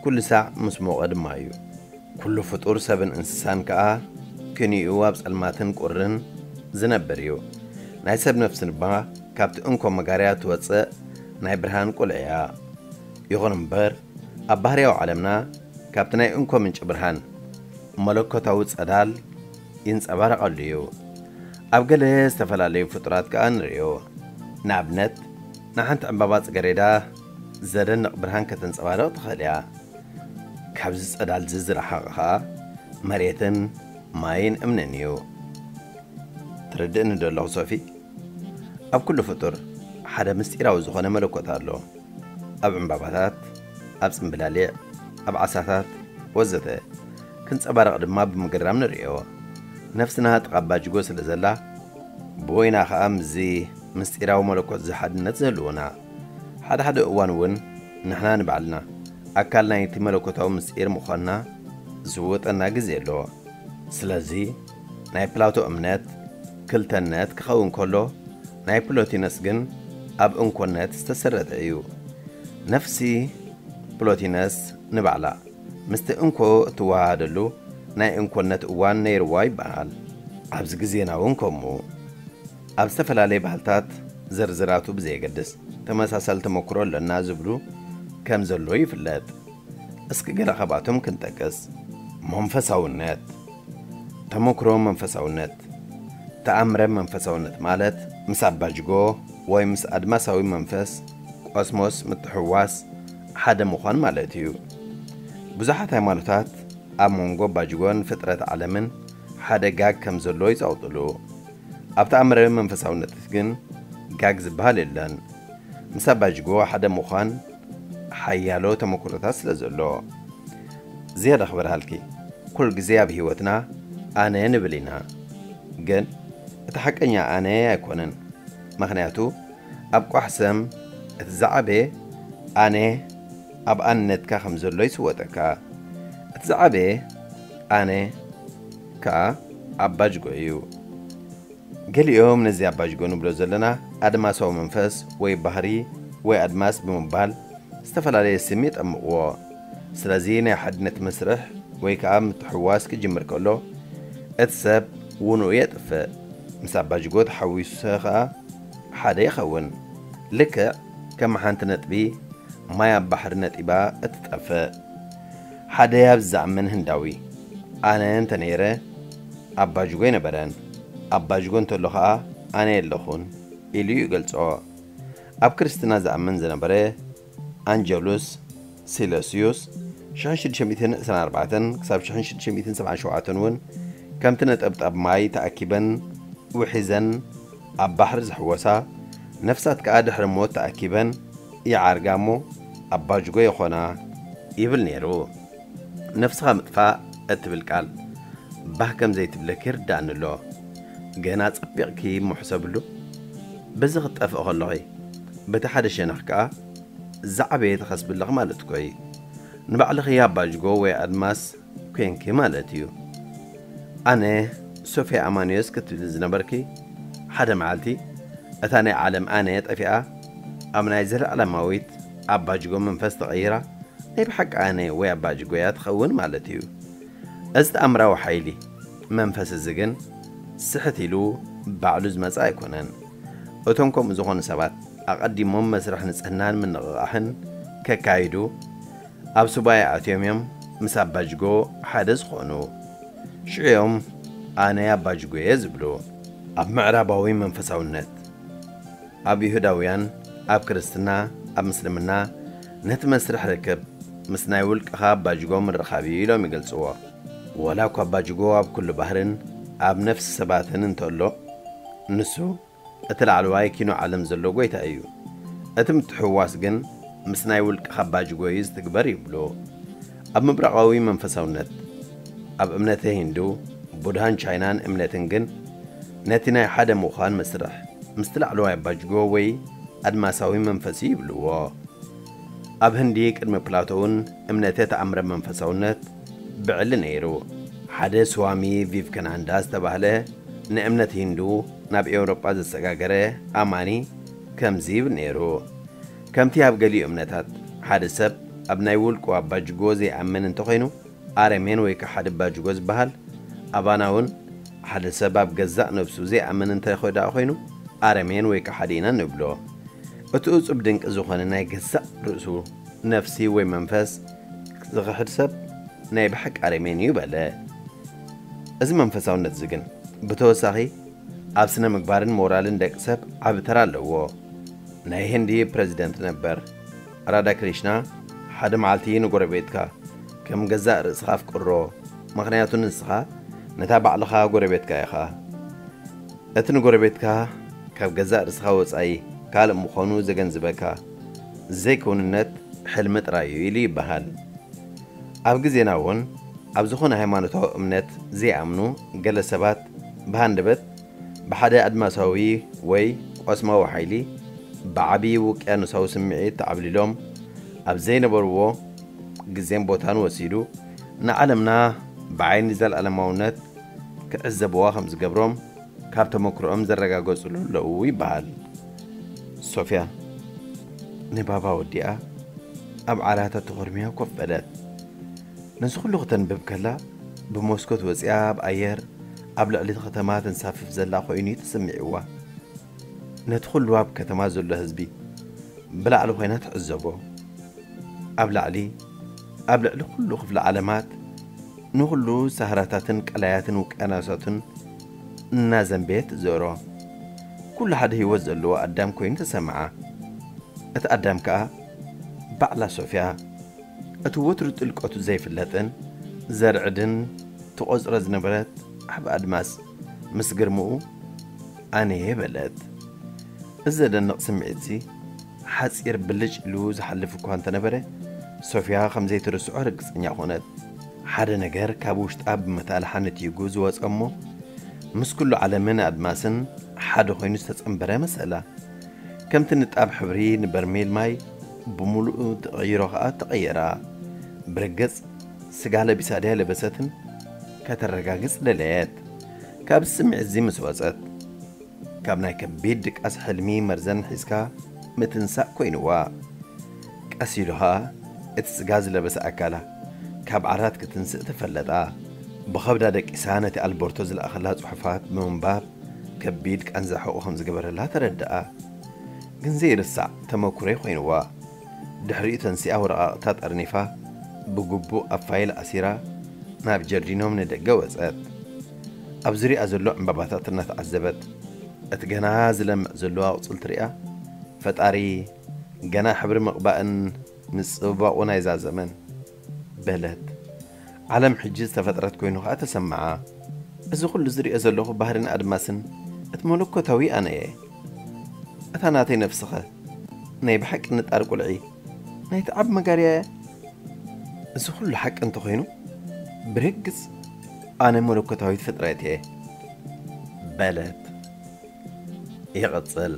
ኩሉ ሳዕ ምስ ሞቐ ድማ እዩ። ኩሉ ፍጡር ሰብን እንስሳን ከኣ ክንኡ ኣብ ጸልማትን ቁርን ዝነብር እዩ። ናይ ሰብ ነፍሲ ድማ ካብቲ እንኮ መጋርያ ትወጽእ ናይ ብርሃን ቁልዒ እያ። ይኹን እምበር ኣብ ባህርያዊ ዓለምና ካብቲ ናይ እንኮ ምንጪ ብርሃን መለኮታዊ ጸዳል ይንጸባረቐሉ እዩ። ኣብ ገለ ዝተፈላለዩ ፍጡራት ከኣ ንርእዮ። ንኣብነት፣ ንሓንቲ ዕምባባ ጽገሬዳ ዘደንቕ ብርሃን ከተንጸባርቕ ትኽእል እያ። ካብዚ ጸዳል እዚ ዝረሓቐ ኸኣ መሬትን ማይን እምንን እዩ። ትርድእኒ ዶ ኣለኹ ሶፊ? ኣብ ኩሉ ፍጡር ሓደ ምስጢራዊ ዝኾነ መለኮት ኣሎ። ኣብ ዕምባባታት፣ ኣብ ጽምብላሊዕ፣ ኣብ ዓሳታት ወዘተ ክንጸባረቕ ድማ ብምግራም ንርእዮ። ነፍስና ጥቓ ኣባጅጎ ስለ ዘላ፣ ብወይና ኸኣ ምስዚ ምስጢራዊ መለኮት እዚ ሓድነት ዝህልወና። ሓደ ሓደ እዋን እውን ንሕና ንባዕልና ኣካል ናይቲ መለኮታዊ ምስጢር ምዃንና ዝውጠና ግዜ ኣሎ። ስለዚ ናይ ፕላቶ እምነት ክልተነት ክኸውን ከሎ፣ ናይ ፕሎቲነስ ግን ኣብ እንኮነት ዝተሰረተ እዩ። ነፍሲ ፕሎቲነስ ንባዕላ ምስቲ እንኮ እትወሃሃደሉ ናይ እንኮነት እዋን ነይርዋ ይበሃል። ኣብዚ ግዜና እውን ከምኡ። ኣብ ዝተፈላለየ ባህልታት ዝርዝራቱ ብዘየገድስ ተመሳሳሊ ተመክሮ ኣለና ዝብሉ ከም ዘሎ ይፍለጥ። እስኪ ገለ ካብኣቶም ክንጠቅስ። መንፈሳውነት። ተመክሮ መንፈሳውነት። ተኣምረ መንፈሳውነት ማለት ምስ ኣባጅጎ ወይ ምስ ኣድማሳዊ መንፈስ፣ ቆስሞስ፣ ምትሕውዋስ፣ ሓደ ምዃን ማለት እዩ። ብዙሓት ሃይማኖታት ኣብ መንጎ ኣባጅጎን ፍጥረት ዓለምን ሓደ ጋግ ከም ዘሎ ይጸውጥሉ። ኣብ ተኣምረ መንፈሳውነት ግን ጋግ ዝበሃል የለን። ምስ ኣባጅጎ ሓደ ምዃን ሓያሎ ተመክሮታት ስለ ዘሎ። ዝያዳ ክበርሃልኪ፣ ኩሉ ግዜ ኣብ ህይወትና ኣነ ንብል ኢና። ግን እቲ ሓቀኛ ኣነ ኣይኮነን። ምኽንያቱ ኣብ ቋሕ ሰም እቲ ዝዓበየ ኣነ ኣብ ኣንነትካ ከም ዘሎ ይስወጠካ። እቲ ዝዓበየ ኣነ ከኣ ኣባጅጎ እዩ። ገሊኦም ነዚ ኣባጅጎ ንብሎ ዘለና ኣድማሳዊ መንፈስ ወይ ባህሪ ወይ ኣድማስ ብምባል ዝተፈላለየ ስም የጠምቕዎ። ስለዚ ናይ ሓድነት መስርሕ ወይ ከኣ ምትሕውዋስ ክጅምር ከሎ እቲ ሰብ ውንኡ የጥፍእ። ምስ ኣባጅጎ ተሓዊሱ ከኣ ሓደ ይኸውን። ልክዕ ከም ሓንቲ ነጥቢ ማይ ኣብ ባሕሪ ነጢባ እትጠፍእ። ሓደ ኣብዚ ዝኣምን ህንዳዊ፣ ኣነ እንተ ነይረ ኣባጅጎ ኣይነበረን፣ ኣባጅጎ እንተሎ ኸኣ ኣነ የለኹን ኢሉ እዩ ይገልጾ። ኣብ ክርስትና ዝኣምን ዝነበረ ኣንጀሉስ ሲለስዩስ ሽሕን ሽዱሽተ ሚእትን ዕስራን ኣርባዕተን ክሳብ ሽሕን ሽዱሽተ ሚእትን ሰብዓን ሸውዓተን እውን ከምቲ ነጠብጣብ ማይ ተኣኪበን ውሒዘን ኣብ ባሕሪ ዝሕወሳ ነፍሳት ከኣ ድሕሪ ሞት ተኣኪበን ይዓርጋ እሞ ኣባጅጎ ይኾና ይብል ነይሩ። ነፍስኻ ምጥፋእ እትብል ቃል ባህ ከም ዘይትብለኪ ይርዳእኒ ኣሎ። ገና ጸቢቕኪ እሞ ሕሰብሉ። በዚ ክትጠፍእ ከለኺ በቲ ሓደ ሸነኽ ከኣ ዝዓበየ ትኸስቢ ኣለኺ ማለት እኮ እዩ። ንባዕልኺ ኣባጅጎ ወይ ኣድማስ ኮንኪ ማለት እዩ። ኣነ ሶፊያ ኣማንዮስ ክትብሊ ዝነበርኪ፣ ሓደ መዓልቲ እታ ናይ ዓለም ኣነ ጠፊኣ ኣብ ናይ ዘለዓለማዊት ኣባጅጎ መንፈስ ተቐይራ ናይ ብሓቂ ኣነ ወይ ኣባጅጎ እያ ትኸውን ማለት እዩ። እዚ ተኣምራዊ ሓይሊ መንፈስ እዚ ግን ስሕት ኢሉ ባዕሉ ዝመጽእ ኣይኮነን። እቶም ከምኡ ዝኾኑ ሰባት ኣቐዲሞም መስርሕ ንጽህናን ምንቕቓሕን ከካይዱ ኣብ ሱባኤ ኣትዮም እዮም ምስ ኣባጅጎ ሓደ ዝኾኑ። ሽዑ እዮም ኣነ ኣባጅጎ እየ ዝብሉ። ኣብ ምዕራባዊ መንፈሳውነት፣ ኣብ ይሁዳውያን፣ ኣብ ክርስትና፣ ኣብ ምስልምና ነቲ መስርሕ ርክብ ምስ ናይ ውልቅኻ ኣባጅጎ ምርኻብ እዩ ኢሎም ይገልጽዎ። ወላ እኳ ኣባጅጎ ኣብ ኩሉ ባህርን ኣብ ነፍሲ ሰባትን እንተሎ፣ ንሱ እቲ ላዕለዋይ ኪኖ ዓለም ዘሎ ጎይታ እዩ። እቲ ምትሕውዋስ ግን ምስ ናይ ውልቅኻ ኣባጅጎ እዩ ዝትግበር ይብሉ። ኣብ ምብራቓዊ መንፈሳውነት፣ ኣብ እምነተ ሂንዱ፣ ቡድሃን ቻይናን እምነትን ግን ነቲ ናይ ሓደ ምዃን መስርሕ ምስቲ ላዕለዋይ ኣባጅጎ ወይ ኣድማሳዊ መንፈስ እዩ ይብልዎ። ኣብ ህንዲ ቅድሚ ፕላቶ እውን እምነተ ተኣምረ መንፈሳውነት ብዕሊ ነይሩ። ሓደ ስዋሚ ቪቭከናንዳ ዝተባህለ ንእምነት ሂንዱ ናብ ኤውሮጳ ዘሰጋገረ ኣማኒ ከምዚ ይብል ነይሩ። ከምቲ ኣብ ገሊኡ እምነታት ሓደ ሰብ ኣብ ናይ ውልቁ ኣባጅጎ ዘይኣምን እንተኾይኑ ኣረሜን ወይ ከሓዲ ኣባጅጎ ዝበሃል፣ ኣባና እውን ሓደ ሰብ ኣብ ገዛእ ነብሱ ዘይኣምን እንተ ደኣ ኮይኑ ኣረሜን ወይ ከሓዲ ኢና ንብሎ። እቲ እጹብ ድንቂ ዝኾነ ናይ ገዛእ ርእሱ ነፍሲ ወይ መንፈስ ዝኽሕድ ሰብ ናይ ብሓቂ ኣረሜን እዩ በለ። እዚ መንፈሳውነት እዚ ግን ብተወሳኺ ኣብ ስነ ምግባርን ሞራልን ደቂ ሰብ ዓቢ ተራ ኣለዎ። ናይ ህንዲ ፕረዚደንት ነበር ራዳ ክሪሽና ሓደ መዓልቲ ንጎረቤትካ ከም ገዛእ ርእስኻ ኣፍቅሮ፣ ምኽንያቱ ንስኻ ነታ ባዕልኻ ጎረቤትካ ኢኻ። እቲ ንጎረቤትካ ካብ ገዛእ ርእስኻ ወጻኢ ካልእ ምዃኑ ዘገንዝበካ ዘይክውንነት ሕልሚ ጥራይ እዩ ኢሉ ይበሃል። ኣብ ግዜና እውን ኣብ ዝኾነ ሃይማኖታዊ እምነት ዘይኣምኑ ገለ ሰባት ብሃንደበት ብሓደ ኣድማሳዊ ወይ ቆስማዊ ሓይሊ ብዓቢ ውቅያኖሳዊ ስምዒት ተዓብሊሎም ኣብ ዘይነበርዎ ግዜን ቦታን ወሲዱ ንዓለምና ብዓይኒ ዘለኣለማውነት ክዕዘብዋ ከም ዝገብሮም ካብ ተመክሮኦም ዘረጋገጹሉ ኣለዉ ይበሃል። ሶፍያ ንባባ ወዲኣ ኣብ ዓራታ ተኾርምያ ኮፍ በለት። ነዚ ኩሉ ክተንብብ ከላ ብመስኮት ወጺኣ ኣብ ኣየር ኣብ ልዕሊ እቲ ከተማ ተንሳፍፍ ዘላ ኮይኑ እዩ ተሰሚዕዋ። ነቲ ኩሉ ኣብ ከተማ ዘሎ ህዝቢ ብላዕሊ ኮይና ትዕዘቦ። ኣብ ላዕሊ ኣብ ልዕሊ ኩሉ ክፍለ ዓለማት ንኹሉ ሳህራታትን ቀላያትን ውቅያኖሳትን እናዘንበየት ትዘሮ። ኩሉ ሓደ ህይወት ዘለዎ ኣዳም ኮይኑ ተሰምዓ። እቲ ኣዳም ከኣ ባዕላ ሶፍያ፣ እቲ ወትሩ ጥልቀቱ ዘይፍለጥን ዘርዕድን ትቖጽረ ዝነበረት ዓቢ ኣድማስ ምስ ግርምኡ ኣነየ በለት። እዚ ዘደንቕ ስምዒትሲ ሓጺር ብልጭ ኢሉ ዝሓልፍ እኳ እንተነበረ፣ ሶፍያ ከም ዘይትርስዖ ርግጸኛ ኾነት። ሓደ ነገር ካብ ውሽጣ ብመታልሓ ነቲጉ ዝወጸ እሞ፣ ምስ ኩሉ ዓለምን ኣድማስን ሓደ ኮይኑ ዝተጸንበረ መሰላ። ከምቲ ንጣብ ሕብሪ ንበርሜል ማይ ብምሉኡ ተቐይሮ ኸኣ ተቐየራ። ብርግጽ ስጋ ለቢሳ ድያ ለበሰትን ከተረጋግጽ ደለየት። ካብ ስምዒት እዚ ምስ ወጸት፣ ካብ ናይ ከቢድ ድቃስ ሕልሚ መርዘን ሒዝካ ምትንሳእ ኮይንዋ። ቀስ ኢሉ ኸኣ እቲ ስጋ ዝለበሰ ኣካላ ካብ ዓራት ክትንስእ ተፈለጣ። ብኸብዳ ደቂሳ ነቲ ኣልበርቶ ዝለኣኸላ ጽሑፋት ብምንባብ ከቢድ ቃንዛ ሕቑ ከም ዝገበረላ ተረድኣ። ግን ዘይርሳዕ ተመኩሮ ኮይንዋ። ድሕሪኡ ተንሲኣ ወረቓቕታ ጠርኒፋ ብግቡእ ኣብ ፋይል ኣሲራ ናብ ጀርዲኖም ንደገ ወጸት። ኣብ ዙሪኣ ዘሎ ዕምባባታት እናተዓዘበት እቲ ገና ዝለምዕ ዘሎ ኣቑጽልቲ ሪኣ፣ ፈጣሪ ገና ሕብሪ ምቕባእን ምጽብባቑ ናይዛ ዘመን በለት። ዓለም ሕጂ ዝተፈጥረት ኮይኑ ኸኣ ተሰምዓ። እዚ ኩሉ ዝሪኦ ዘለኹ ባህርን ኣድማስን እቲ መለኮታዊ ኣነ እየ። እታ ናተይ ነፍስኸ ናይ ብሓቂ ንጣር ቁልዒ ናይቲ ዓቢ መጋርያ እያ። እዚ ኩሉ ሓቂ እንተኾይኑ ብርግጽ ኣነ መለኮታዊት ፍጥረት እየ በለት። ይቕጽል።